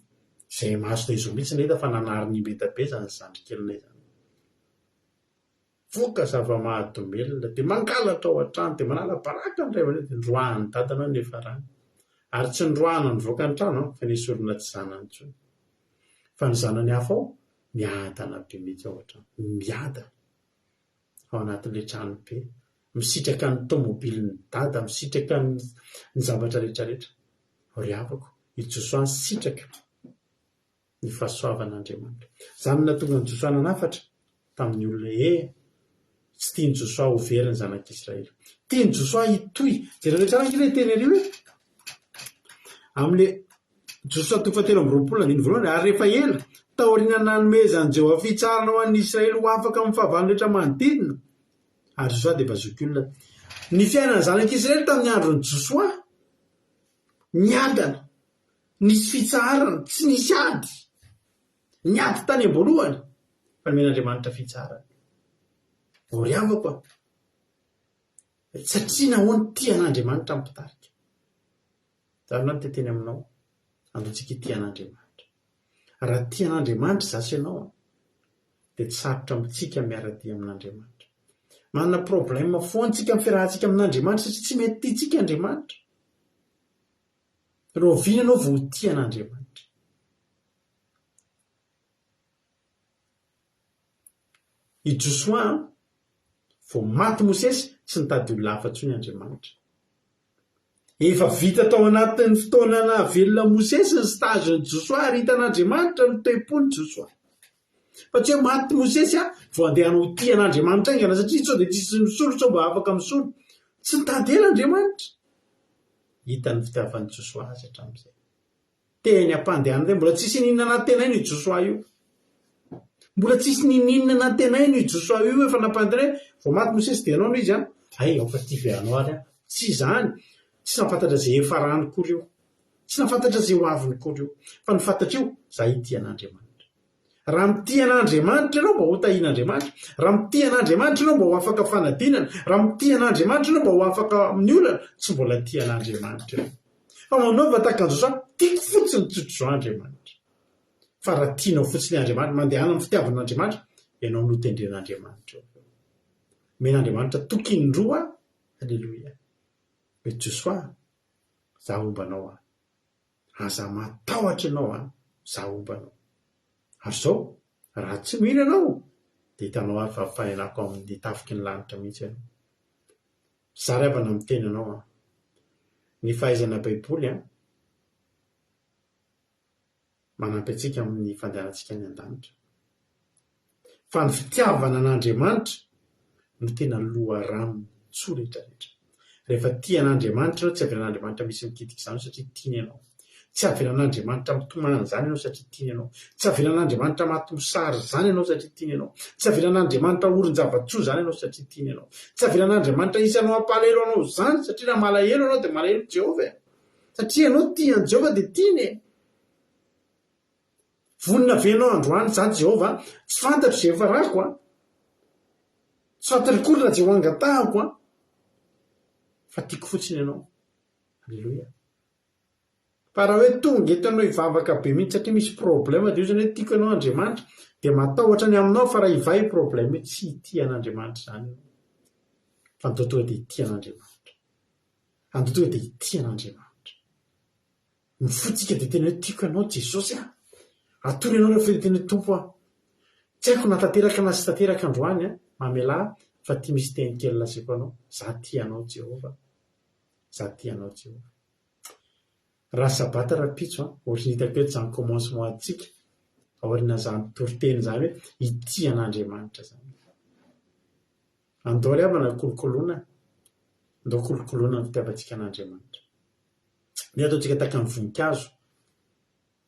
Izay masonay izao mihitsy nahita fa nanary ny mbeta be izany zandrikelinay izany. Voka zava-mahadomelina, dia mangalatra ao an-trano, dia manala baraka ny ray aman-dreny, dia noroahan'ny dadany ao niafarany. Ary tsy noroahana nivoaka ny trano an, fa nesorina tsy zanany intsony. Fa ny zanany hafa ao, miadana be mihitsy ao an-trano, miadana ao anatin'ilay trano be, misitraka ny tomobilin'i dada, misitraka ny ny zavatra rehetra rehetra. Ry havako, i Josoa nisitraka. ny fahasoavan'Andriamanitra. Izany no nahatonga an'i Josoa nanafatra tamin'ny olona hoe tsy tian'i Josoa ho very ny zanak'Israely. Tian'i Josoa hitohy. Jereo tsara ange ilay teny ery hoe amin'ilay Josoa toko fahatelo amby 20 andininy voalohany, ary rehefa ela, taorian'ny nanomezan'i Jehovah fitsarana ho an'ny Israely ho afaka amin'ny fahavalo rehetra manodidina, ary Josoa dia efa zokiolona. Ny fiainan'ny zanak'Israely tamin'ny andron'i Josoa, niadana. Nisy fitsaharana, tsy nisy ady. Niady tany am-boalohany, fa nomen'Andriamanitra fitsaharana. O ry havako a! Satria nahoana? Tia an'Andriamanitra ny mpitarika. Izany no te-hiteny aminao, andao tsika hitia an'Andriamanitra. Raha tia an'Andriamanitra izaho sy ianao, dia tsy sarotra amintsika miara-dia amin'Andriamanitra. Manana problème foana tsika amin'ny fiarahantsika amin'Andriamanitra satria tsy mety tiantsika Andriamanitra. Rahoviana ianao vao ho tia an'Andriamanitra? I Josoa, vao maty Mosesy, tsy nitady olona hafa intsony Andriamanitra. Efa vita tao anatin'ny fotoana nahavelona Mosesy ny stage-n'i Josoa ary hitan'Andriamanitra ny toe-pon'i Josoa. Fa tsy hoe maty Mosesy vao andeha hanao tia an'Andriamanitra haingana satria sao dia tsisy misolo sao mba afaka misolo. Tsy nitady ela Andriamanitra. Hita ny fitiavan'i Josoa azy hatramin'izay. Teny am-pandehanana teny, mbola tsisy n'inona nantenaina io Josoa io. Mbola tsisy n'inon'inona nantenaina io Josoa io, efa nampantenaina, vao maty Mosesy dia ianao no izy an. Hay, aoka tia ve anao ary aho. Tsy izany. Tsy nahafantatra izay hiafarany akory io. Tsy nahafantatra izay ho aviny akory io. Fa ny fantatr'io, izaho hitia an'Andriamanitra. Raha mitia an'Andriamanitra ianao mba ho tahian'Andriamanitra. Raha mitia an'Andriamanitra ianao mba ho afaka fanadinana. Raha mitia an'Andriamanitra ianao mba ho afaka amin'ny olana. Tsy mbola tia an'Andriamanitra ianao. Fa manaova tahaka an'i Josoa, tiako fotsiny tsotr'izao Andriamanitra. Fa raha tianao fotsiny Andriamanitra, mandehana amin'ny fitiavan'Andriamanitra, ianao no tendren'Andriamanitra eo. Omen'Andriamanitra toky indroa, Aleloia. Hoe Josoa, za homba anao aho. Aza matahotra ianao an, za homba anao. Ary izao, raha tsy mino ianao, dia hitanao ary fa fahenako amin'ny tafiky ny lanitra mihitsy ianao. Za ry havana miteny anao an, ny fahaizana baiboly an, manampy antsika amin'ny fandehanantsika any an-danitra. Fa ny fitiavana an'Andriamanitra no tena loharanon'ny soa rehetra rehetra. Rehefa tia an'Andriamanitra ianao, tsy avelan'Andriamanitra misy mikitika izany satria tiany ianao. Tsy avelan'Andriamanitra mitomany izany ianao satria tiany ianao. Tsy avelan'Andriamanitra maty mosary izany ianao satria tiany ianao. Tsy avelan'Andriamanitra orin-java-tsoa izany ianao satria tiany ianao. Tsy avelan'Andriamanitra hisy hanao hampalahelo anao izany satria raha malahelo ianao dia malahelo Jehovah e. Satria ianao tia an'i Jehovah dia tiany e. Vonona ve ianao androany za Jehovah a? Tsy fantatro izay efa rako a. Tsy fantatro akory raha izay ho angatahako a. Fa tiako fotsiny ianao. Aleloia. Fa raha hoe tonga eto ianao hivavaka be mihitsy satria misy problème dia io zany hoe tiako ianao Andriamanitra dia matahotra ny aminao fa raha hivaha io problème io tsy hitia an'Andriamanitra izany ianao. Fa ny tonga dia hitia an'Andriamanitra. Andao tonga dia hitia an'Andriamanitra. Ny fontsika dia tena hoe tiako ianao Jesosy a! Atory ianao rehefa tena hoe Tompo a! Tsy haiko na tanteraka na tsy tanteraka androany a! Mamelà fa ty misy teny kely lazaiko anao, za tia anao Jehovah, za tia anao Jehovah. Raha sabata rahampitso a, ohatran'ny hitako eto izany commencement antsika, aorianan'izany toriteny izany hoe hitia an'Andriamanitra izany. Andao ry havana kolokoloina, andao kolokoloina ny fitiavantsika an'Andriamanitra. Ndeha ataontsika tahaka ny voninkazo,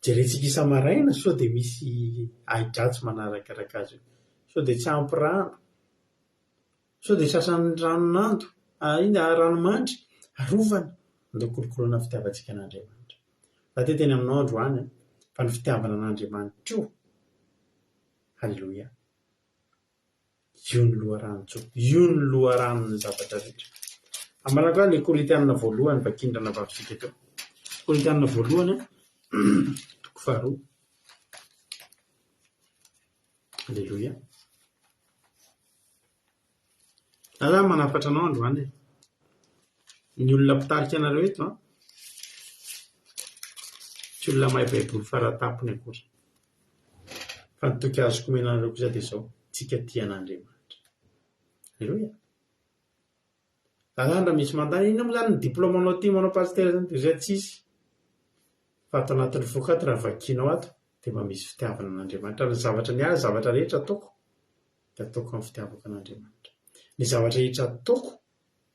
jerentsika isa-maraina sao dia misy ahi-dratsy manarakaraka azy io, sao dia tsy ampy rano, sao dia tratran'ny ranon'ando, inona, ranomandry, arovana. Andao kolokoloina ny fitiavantsika an'Andriamanitra. Za te hiteny aminao androany fa ny fitiavana an'Andriamanitra io, Haleloia. Io ny loharanon-tsoa. Io ny loharanon'ny zavatra rehetra. Amarako ahy ilay Korintiana voalohany vakian'ny ranabavitsika teo. Korintiana voalohany, toko faharoa. Aleloia. Za zany manafatra anao androany e. Ny olona mpitarika anareo eto an, tsy olona mahay baiboly faratampony akory. Fa ny toky azoko omena anareo kosa dia izao, tsika tia an'Andriamanitra. Aleloia. Za zany raha misy manontany, inona moa zany ny diplaomanao aty manao pasitera zany? Dia zay tsisy. Fa ato anatin'ny foko ato raha vakianao ato dia mba misy fitiavana an'Andriamanitra. Ary ny zavatra ny ahy, zavatra rehetra ataoko dia ataoko amin'ny fitiavako an'Andriamanitra. Ny zavatra rehetra ataoko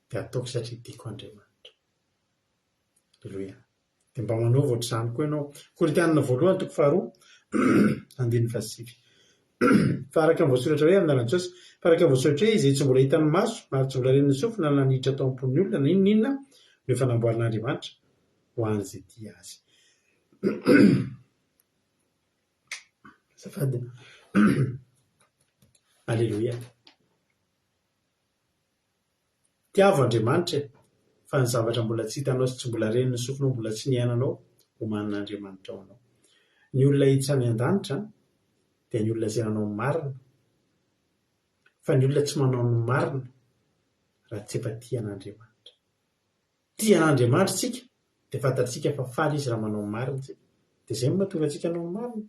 dia ataoko satria tiako Andriamanitra. Aleloia. Dia mba manaova ohatr'izany koa ianao. Korintianina voalohany toko faharoa andininy fahasivy. Fa araka ny voasoratra hoe amin'ny anaran'i Jesosy, fa araka ny voasoratra hoe izay tsy mbola hitan'ny maso ary tsy mbola ren'ny sofina na niditra tao am-pon'ny olona na inona inona no efa namboarin'Andriamanitra ho an'izay tia azy. Azafady. Aleloia. Tiavo Andriamanitra e! Fa ny zavatra mbola tsy hitanao sy tsy mbola ren'ny sofinao mbola tsy niainanao, omanin'Andriamanitra ho anao. Ny olona hiditra any an-danitra dia ny olona izay nanao ny marina, fa ny olona tsy manao ny marina raha tsy efa tia an'Andriamanitra. Tia an'Andriamanitra isika dia fantatsika fa faly Izy raha manao ny marina isika. Dia izay no mahatonga antsika hanao ny marina.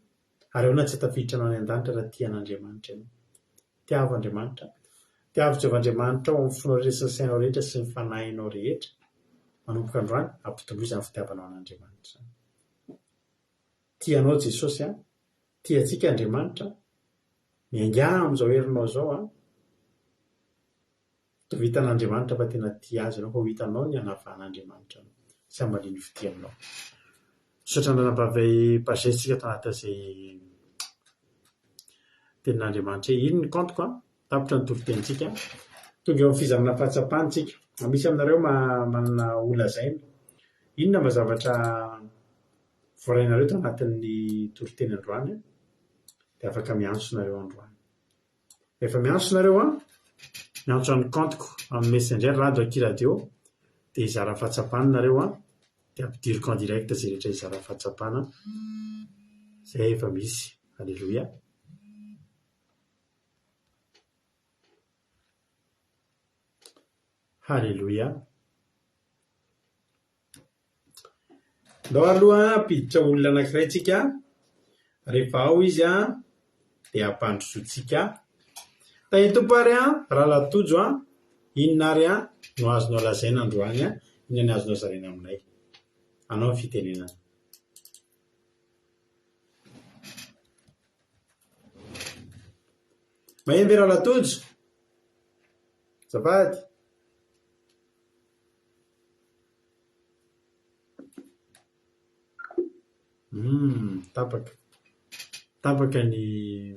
Ary ahoana tsy hahatafiditra anao any an-danitra raha tia an'Andriamanitra ianao? Tiavo Andriamanitra. Tiavo Jehovah Andriamanitrao amin'ny fonao rehetra sy ny sainao rehetra sy ny fanahinao rehetra. Manomboka androany, ampitomboy izany fitiavanao an'Andriamanitra izany. Tia anao Jesosy an! Tia antsika Andriamanitra. Miaingà amin'izao herinao izao an! Toa hitan'Andriamanitra fa tena tia azy ianao, fa ho hitanao ny hanavahan'Andriamanitra anao sy hamaliany fitia aminao. Misaotra an'Anabavy Pages tsika tao anatin'izay tenin'Andriamanitra iny ny kaontiko an, tapitra ny toritenintsika. Tonga eo amin'ny fizarana fahatsapana tsika. Misy aminareo manana ho lazaina. Inona mba zavatra voarainareo tao anatin'ny toriteny androany dia afaka miantso nareo androany. Rehefa miantso nareo an, miantso an'ny compte-ko amin'ny messenger rado aky radio dia hizara fahatsapana nareo an, dia ampidiriko en direct izay rehetra hizara fahatsapana izay efa misy. Alléluia. Haleloia. Ndao aloha hampiditra olona anankiray tsika, rehefa ao izy an, dia ampandrosoantsika. Tahin'ny Tompo ary an, Rahalahy Tojo an, inona ary an no azonao lazaina androany an, inona ny azonao zaraina aminay? Anao ny fitenenana. Maheno ve Rahalahy Tojo? Azafady. Humm, tapaka. Tapaka ny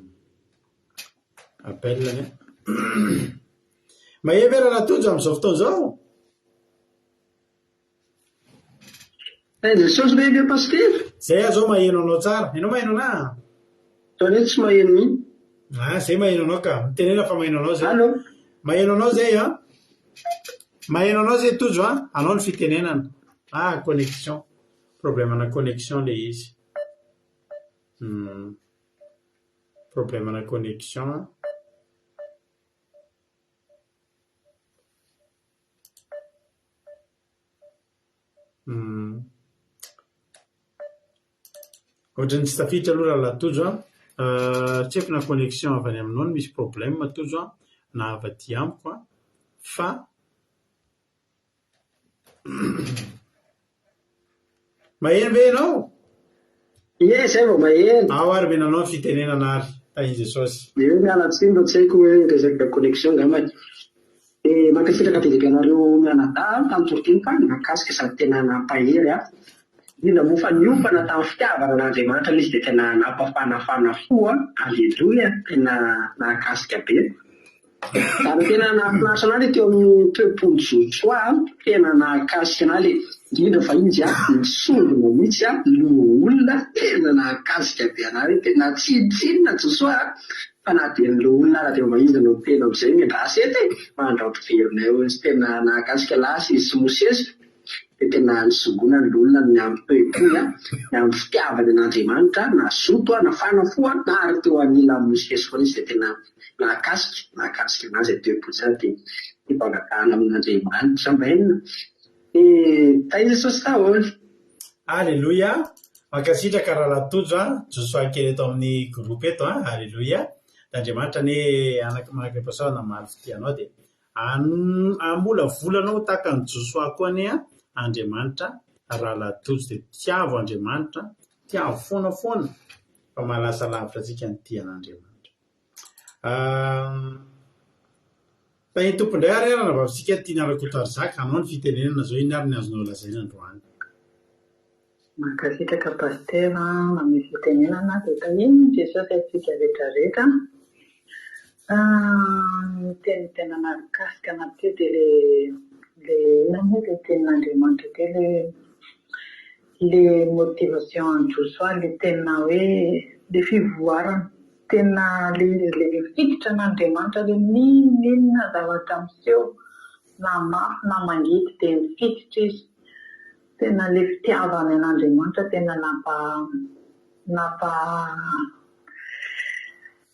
appel-ny an. Maheno ve Rahalahy Tojo amin'izao fotoana izao? Hay Jesosy ve ve Pasitera? Zay aho zao maheno anao tsara. Ianao maheno anah? Za anie tsy maheno mihitsy. Ah, zay maheno anao ka. Mitenena fa maheno anao zay. Allo? Maheno anao zay an. Maheno anao zay Tojo an. Anao ny fitenenana. Ah, connexion. Problème-na connexion le izy. Hmm. Problème-na connexion. Ohatran'ny tsy tafiditra aloha rahalahy Tojo an. Tsy haiko na connexion avy any aminao no misy problème Tojo an, na avy aty amiko an, fa Maheno ve ianao? Ie, izay vao maheno. Ao ary omena anao ny fitenenana ary. Tahin'i Jesosy. Ie, miala tsiny fa tsy haiko hoe resaka connexion angambany. Dia mankasitraka be dia be anareo mianadahy tamin'ny toriteny fa nahakasika sady tena nampahery ahy. Indrindra moa fa niompana tamin'ny fitiavana an'Andriamanitra ilay izy dia tena nampafanafana fo aho. Aleloia! Tena nahakasika be. Ary tena nahafinaritra anah le teo amin'ny toe-pon'i Josoa an, tena nahakasika anah le, indrindra fa izy an, nisongona mihitsy an, loholona, tena nahakasika be anah hoe tena tsinontsinona Josoa an, fa na dia ny loholona ara dia mba iza no miteny amin'izay miandrasa eto e, mandra-piverinay hozy, tena nahakasika lasa izy sy Mosesy. Dia tena nisongona ny olona ny amin'ny toe-pony, ny amin'ny fitiavany an'Andriamanitra, nazoto, nafana fo, na ary teo anilan'i Mosesy foana izy dia tena nahakasika, nahakasika anazy izay toe-po izay dia tiako angatahana amin'Andriamanitra. Amen. Dia tahin'i Jesosy daholo. Aleloia! Mankasitraka Rahalahy Tojo a! Josoa kely eto amin'ny groupe eto a! Aleloia! Dia Andriamanitra anie anaka manak'Ipasoa namaly fitia anao dia Hamolavola anao ho tahaka an'i Josoa koa anie Andriamanitra Rahalahy Tojo dia tiavo Andriamanitra, tiavo foana foana fa mahalasa lavitra antsika ny tia an'Andriamanitra. Tahin'ny Tompo indray ary ranabavitsika Tiana Rakotoarizaka, anao ny fitenenana izao, inona ary ny azonao lazaina androany? Mankasitraka Pasitera manome fitenenana dia tahian'i Jesosy antsika rehetra rehetra. Ny teny tena nahakasika anah teo dia le le inona moa le tenin'Andriamanitra teo le le motivation an'i Josoa le tena hoe le fivoarana tena le izy le mifikitra an'Andriamanitra le n'inon'inona zavatra miseho na mafy na mangidy dia mifikitra izy. Tena le fitiavany an'Andriamanitra tena nampa nampa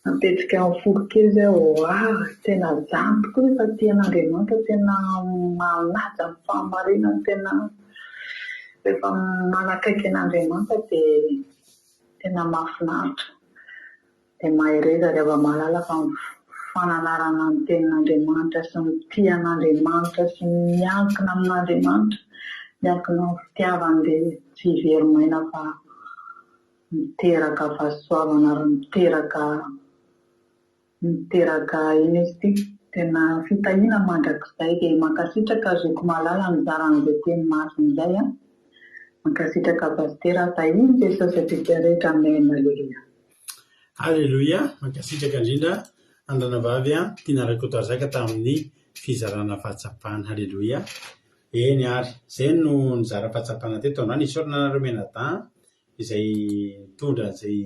nampihetsika ny foko kely zay oah tena zany tokoa rehefa tia an'Andriamanitra tena manaja ny fahamarinany tena rehefa manakaiky an'Andriamanitra dia tena mahafinaritra. Dia mahereza ry hava-mahalala fa ny fananarana ny tenin'Andriamanitra sy ny tia an'Andriamanitra sy ny miankina amin'Andriamanitra, miankina amin'ny fitiavany dia tsy very maina fa miteraka fahasoavana ary miteraka miteraka inona izy ity? Tena fitahiana mandrakizay. Dia mankasitraka zoky malala nizara an'izay teny masina izay an! Mankasitraka Pasitera, tahian'i Jesosy antsika rehetra, Amen Aleloia. Aleloia! Mankasitraka indrindra an'i Ranavavy Tiana Rakotoarzaka tamin'ny fizarana fahatsapana. Aleloia! Eny ary, izay no nizara fahatsapana teto androany. Isaorana anareo mianadahy izay nitondra an'izay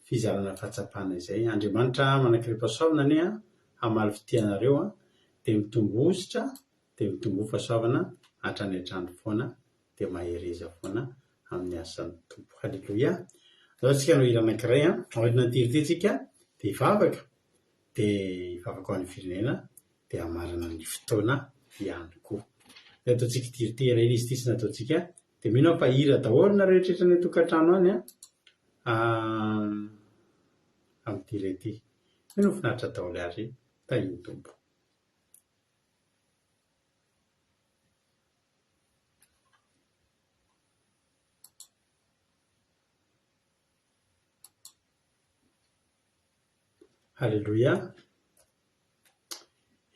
fizarana fahatsapana izay. Andriamanitra manan-karem-pahasoavana anie hamaly fitia anareo dia mitomboa hosotra dia mitomboa fahasoavana hatrany hatrany foana dia mahereza foana amin'ny asan'ny Tompo. Haleloia! Andao isika hanao hira anankiray an! Aorianan'ity hira ity isika dia hivavaka, dia hivavaka ho an'ny firenena, dia hamarana ny fotoana ihany koa. Dia ataontsika ity hira ity, ela izy ity tsy nataontsika, dia mino aho fa hira daholo nareo rehetra any an-tokantrano any an, amin'ity hira ity. Mino aho finaritra daholo ary tahin'ny Tompo. Haleloia!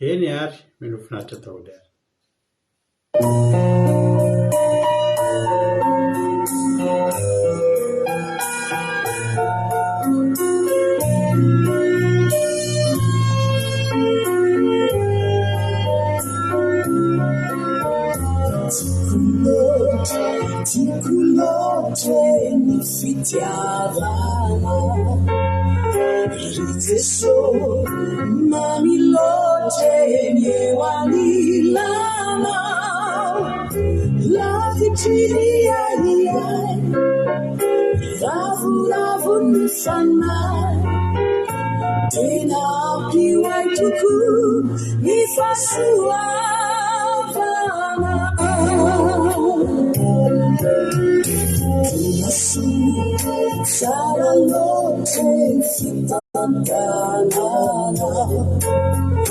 Eny ary, mino ho finaritra daholo ary. Tiako loatra, tiako loatra e ny fitiavana Ry Jeso, mamy loatra e ny eo anilanao Lavitry ny ahiahy, ravoravo ny fanahy Tena ampio ahy tokoa ny fahasoavana Tena soa, tsara loatra ny fitantanana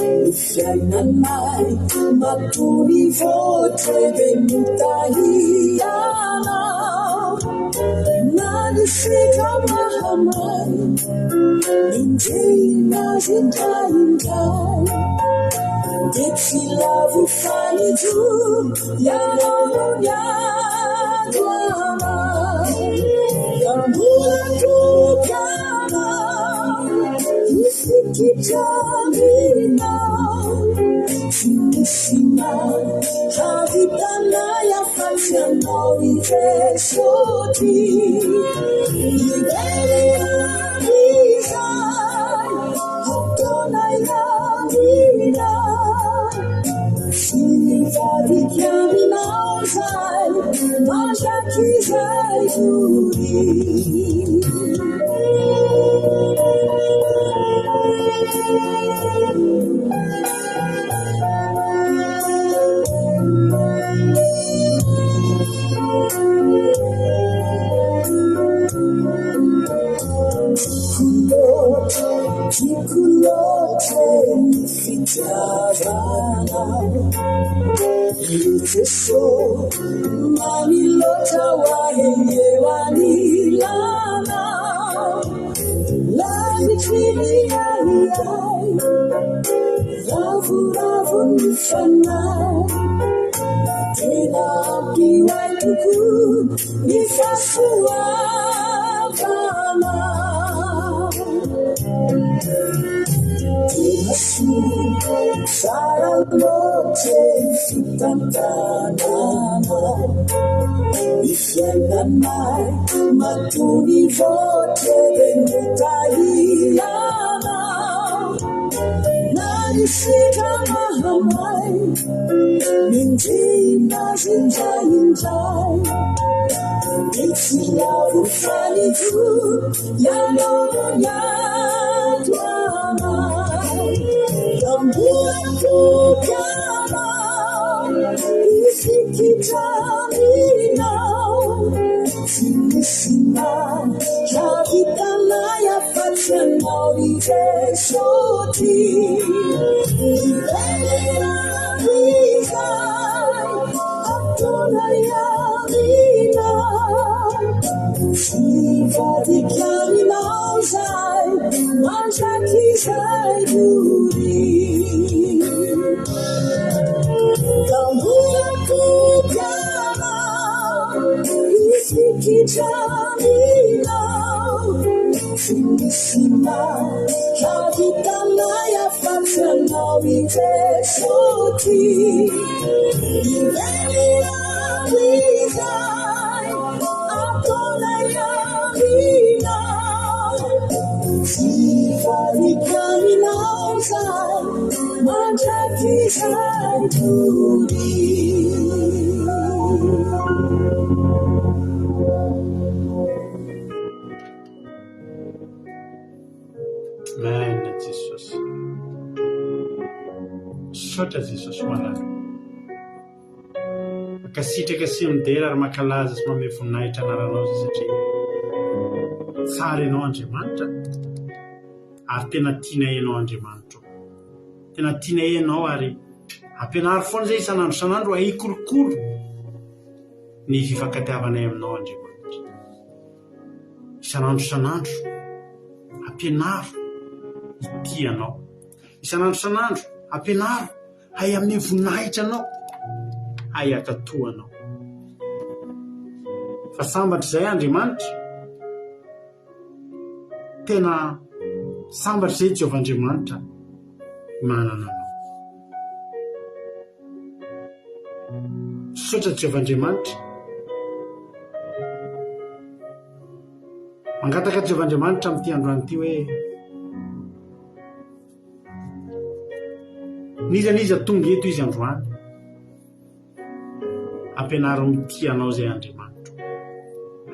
Ny fiainanay matory voatra dia notahianao Na ny sedra mahamay Nenjehina azy indraindray Dia tsy lavo fa nijoro Ianao no niady ho anay Ka mbola toky anao Mifikitra aminao Tsy misy mahavitanay afa-tsy Ianao ry Jesosy Ivelany Izay ataonay aminao, tsy mivadika aminao. doria. Tiako loatra ny fitiavanao Ry Jeso mamy loatra ho ahy eo anilanao Lavitry ny ahiahy Ravoravo ny fanahy Tena ampy ho ahy tokoa ny fahasoavana Tena soa tsara loatra ny fitantananao Ny fiainanay matoa mivoatra dia notahianao Na ny sedra mahamay Nenjehina azy indraindray Dia tsy lavo fa nijoro Ianao no niato anay Ka mbola toky anao Hifikitra aminao Tsy misy mahavita anay afa-tsy Ianao ry Jesosy Hiverina amin'izay ataonay aminao Tsy hivadika aminao izahay mandrakizay doria Ka mbola toky anao Hifikitra aminao Tsy misy mahavita anay afa-tsy Anao i Jesosy Irery amin'izay ataonay aminao Tsy hivadika aminao izahay mandrakizay doria. Amen Jesosy. Misaotra Jesosy malala. Mankasitraka sy midera ary mankalaza sy manome voninahitra anaranao izay satria tsara ianao Andriamanitra ary tena tianay ianao Andriamanitra o. Tena tianay ianao ary ampianaro foana izay isan'andro isan'andro hikolokolo ny fifankatiavanay aminao Andriamanitra. Isan'andro isan'andro ampianaro hitia anao. Isan'andro isan'andro ampianaro Hay amin'ny voninahitra anao, hay hankatò anao. Fa sambatra izay Andriamanitra, tena sambatra izay Jehovah Andriamanitra manana anao. Misaotra Jehovah Andriamanitra. Mangataka Jehovah Andriamanitra amin'ity androany ity hoe N'iza n'iza tonga eto izy androany. Ampianaro mitia anao izay Andriamanitra.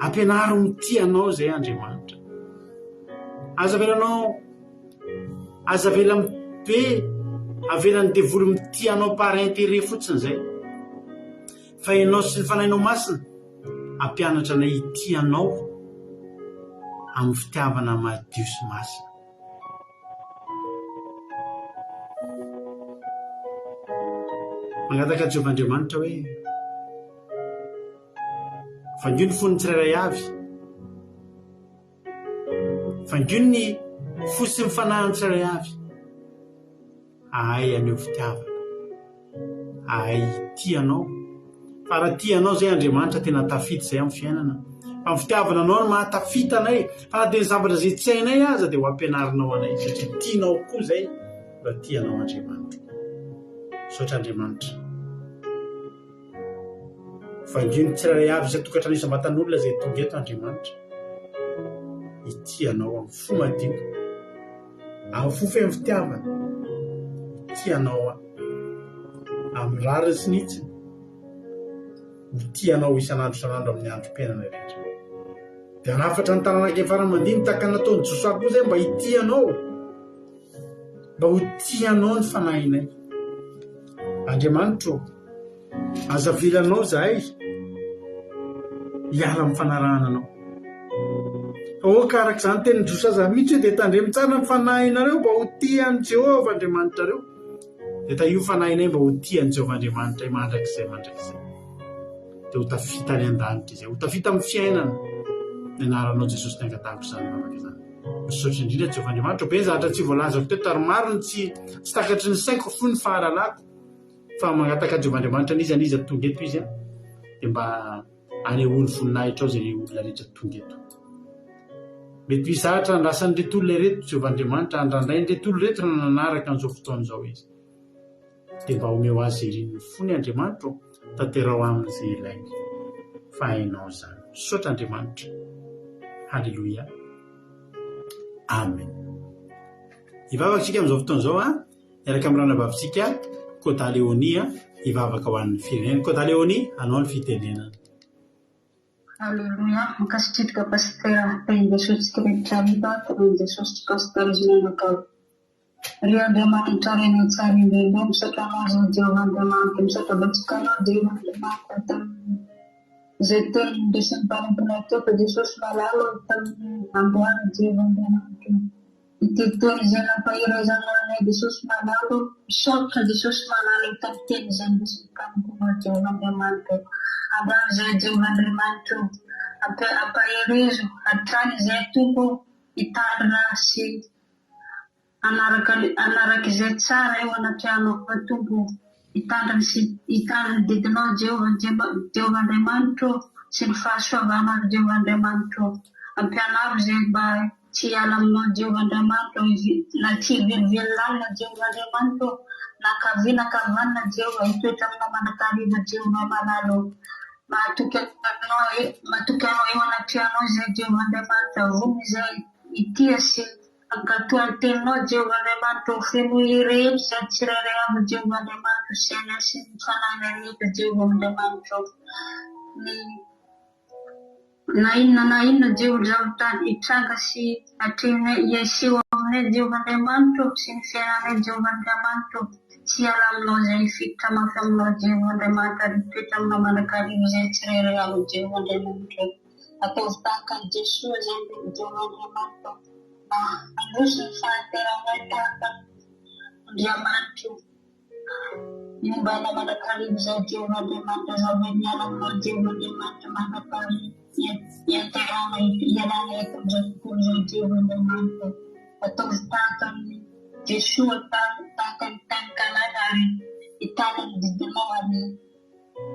Ampianaro mitia anao izay Andriamanitra. Aza avelanao aza avela be avelan'ny devoly mitia anao par intérêt fotsiny izay. Fa ianao sy ny fanahinao masina ampianatra anay hitia anao amin'ny fitiavana madio sy masina. Mangataka Jehovah Andriamanitra hoe, Vangio ny fon'ny tsirairay avy. Vangio ny fo sy ny fanahin'ny tsirairay avy. Ahay haneho fitiavana. Ahay hitia anao. Fa raha tia anao izay Andriamanitra, tena tafita izay amin'ny fiainana. Fa ny fitiavana anao no mahatafita anay. Fa na dia ny zavatra izay tsy hainay aza dia ho ampianarinao anay satria tianao koa izay raha tia anao Andriamanitra. Misaotra Andriamanitra. Vangio ny tsirairay avy isan-tokantrano isam-batan'olona izay tonga eto Andriamanitra. Hitia anao amin'ny fo madio, amin'ny fo feno fitiavana. Hitia anao amin'ny rariny sy ny hitsiny. Ho tia anao isan'andro isan'andro amin'ny androm-piainana rehetra. Dia hanafatra ny taranaka fara-mandimby tahaka ny nataon'i Josoa koa izay mba hitia anao. Mba ho tia anao ny fanahinay. Andriamanitro ô, aza avelanao izahay hiala amin'ny fanarahana anao. Fa aoka araka izany tenin'i Josoa izany mihitsy hoe dia tandremo tsara ny fanahinareo mba ho tia an'i Jehovah Andriamanitrareo. Dia tahio ny fanahinay mba ho tia an'i Jehovah Andriamanitray mandrakizay mandrakizay. Dia ho tafita any an-danitra izay. Ho tafita amin'ny fiainana. Ny anaranao Jesosy ny angatahako izany vavaka izany. Misaotra indrindra Jehovah Andriamanitra. Be ny zavatra tsy voalazako teto ary maro ny tsy tsy takatry ny saiko fony ny fahalalako. Fa mangataka an'i Jehovah Andriamanitra n'iza n'iza tonga eto izy dia mba anehoany voninahitrao izay olona rehetra tonga eto. Mety misy zavatra andrasan'ireto olona ireto Jehovah Andriamanitra, andrandrain'ireto olona ireto raha nanaraka an'izao fotoana izao izy. Dia mba omeo azy izay irin'ny fony Andriamanitra ô, tanteraho aminy izay ilainy, fa hainao izany. Misaotra Andriamanitra. Haleloia. Amen. Hivavaka isika amin'izao fotoana izao a, miaraka amin'ny ranabavitsika Kota Leonie hivavaka ho an'ny firenena. Kota Leonie, anao ny fitenenana. Aleloia, mankasitraka Pasitera, Tahin'i Jesosy Kristy Hariva, Tahin'i Jesosy Pasitera Zinanakavy. Ry Andriamanitra Rainay tsara indrindra, misaotra Anao izao Jehovah Andriamanitra, misaotra betsaka Anao Jehovah Andriamanitra tamin'ny izay teny nindesin'ny mpanomponao teto Jesosy malala ô tamin'ny androany Jehovah Andriamanitra ô. Ity teny izay nampaherezanao anay Jesosy malala ô, misaotra Jesosy malala ô tamin'ny teny izay nindesin'ny mpanomponao Jehovah Andriamanitra ô. Androany izay Jehovah Andriamanitra ô, ampaherezo hatrany izay Tompo ô, hitandrina sy Hanaraka hanaraka izay tsara eo anatrehanao Tompo ô. Hitandrina sy hitandrina ny didinao Jehovah Jehovah Andriamanitro ô, sy ny fahasoavanao Jehovah Andriamanitro ô. Ampianaro izay mba tsy hiala aminao Jehovah Andriamanitro ô, na tsy hivelively lalina Jehovah Andriamanitro ô, na ankavia na ankavanana Jehovah, hitoetra aminao mandrakariva Jehovah malala ô. Mahatoky anao mahatoky anao eo anatrehanao izay Jehovah Andriamanitra, vonona izay hitia sy Hankatò ny teninao, Jehovah Andriamanitra ô, fenoy rehetra izay tsirairay avy, Jehovah Andriamanitra ô, sainay sy ny fanahinay rehetra, Jehovah Andriamanitra ô. Ny na inona na inona, Jehovah, zavatra hitranga sy atrehinay, hiseho aminay, Jehovah Andriamanitra ô, sy ny fiainanay, Jehovah Andriamanitra ô, tsy hiala aminao izay hifikitra mafy aminao, Jehovah Andriamanitra, ary hitoetra aminao mandrakariva izay tsirairay avy, Jehovah Andriamanitra ô. Ataovy tahaka an'i Jesoa izany ry Jehovah Andriamanitra ô, mba handroso ny fahanteranay tahaka an'i Andriamanitra ô. Momba anao mandrakariva izao Jehovah Andriamanitra, aza avela miala aminao Jehovah Andriamanitra mandra-pahary hianterana hialana eto amin'izao tontolo izao Jehovah Andriamanitra ô. Ataovy tahaka an'i Jesoa tahaka ny tany Kanana ary hitana ny didinao ary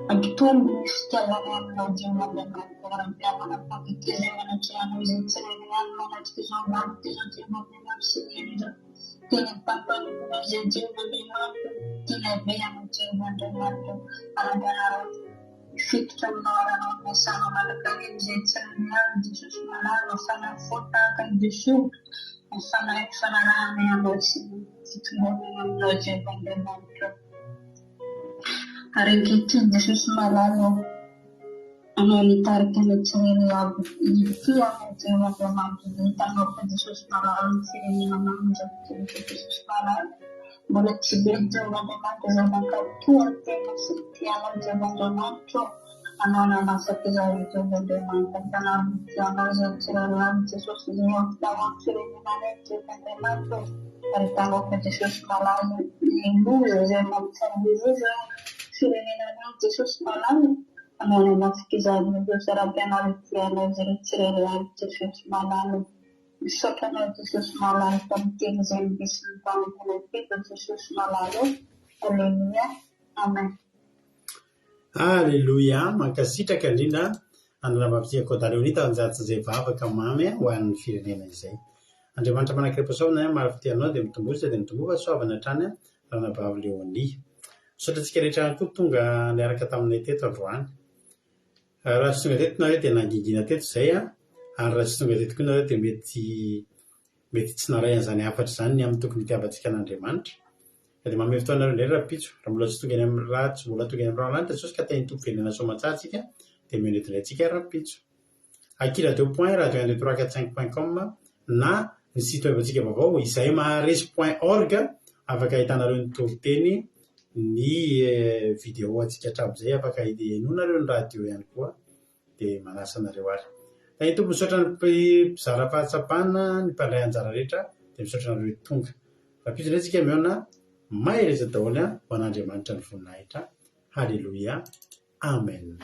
Hampitombo ny fitiavana aminao Jehovah Andriamanitra ary hampihavana mifankatia izay manatreha anao izay tsirairay avy manatrika izao vavaka izao Jehovah Andriamanitra sy ny herinao teny amin'ny mpanomponao izay Jehovah Andriamanitra tiana be ianao Jehovah Andriamanitra ary ampianaro hifikitra aminao ary hanao ny asanao mandrakariva izay tsirairay avy Jesosy malala fanahy fo tahaka an'i Jesoa ny fanahy fanarahana anao sy ny fitomboana aminao Jehovah Andriamanitra. Ary ankehitriny Jesosy malala ô, Anao nitarika anay tsirairay avy hitia anao Jehovah Andriamanitra dia hitanao koa Jesosy malala ny firenena mamonjy antsika Jesosy malala. Mbola tsy be Jehovah Andriamanitra izay mankatoa ny teninao sy mitia anao Jehovah Andriamanitra ô. Anao nanafaka izahay Jehovah Andriamanitra ampianaro mitia anao izahay tsirairay avy Jesosy izay ampitao amin'ny firenenanay Jehovah Andriamanitra ô. Ary hitanao koa Jesosy malala ny loza izay mampitsangozozo eo firenenanay Jesosy malala. Anao nanafaka izahay Jesosy ary ampianaro hitia anao izahay tsirairay avy Jesosy malala. Misaotra anao Jesosy malala tamin'ny teny izay noresin'ny mpanomponao teto Jesosy malala ô. Aleloia. Amen. Aleloia! Mankasitraka indrindra an'i Ramapitia Koda Léonie tamin'izany izay vavaka mamy ho an'ny firenena izay. Andriamanitra manan-kerim-pahasoavana maro fitia anao dia mitomboa sy dia mitomboa fahasoavana hatrany Ranabavy Léonie. Misaotra antsika rehetra ihany koa tonga niaraka taminay teto androany. Raha tsy tonga teto nareo dia nangingina teto izay ary raha tsy tonga teto koa nareo dia mety mety tsy naray an'izany hafatra izany ny amin'ny tokony hitiavantsika an'Andriamanitra. Ka dia manome fotoana anareo indray rahampitso, raha mbola tsy tonga eny amin'ny, raha tsy mbola tonga eny amin'ny rahona lanitra Jesosy ka tahin'ny Tompo velona soamantsara isika dia mihaona eto indray tsika rahampitso. Akiradio point radio un deux trois quatre cinq point com na ny site web antsika vaovao izay maharesy point org afaka ahitanareo ny toriteny, ny vidéo antsika hatramin'izay afaka henoinareo ny radio ihany koa dia manasa anareo ary. Tahin'ny Tompo misaotra ny mpizara fahatsapana, ny mpandray anjara rehetra dia misaotra anareo tonga. Rahampitso indray tsika mihaona, mahereza daholo ho an'Andriamanitra ny voninahitra. Haleloia. Amen.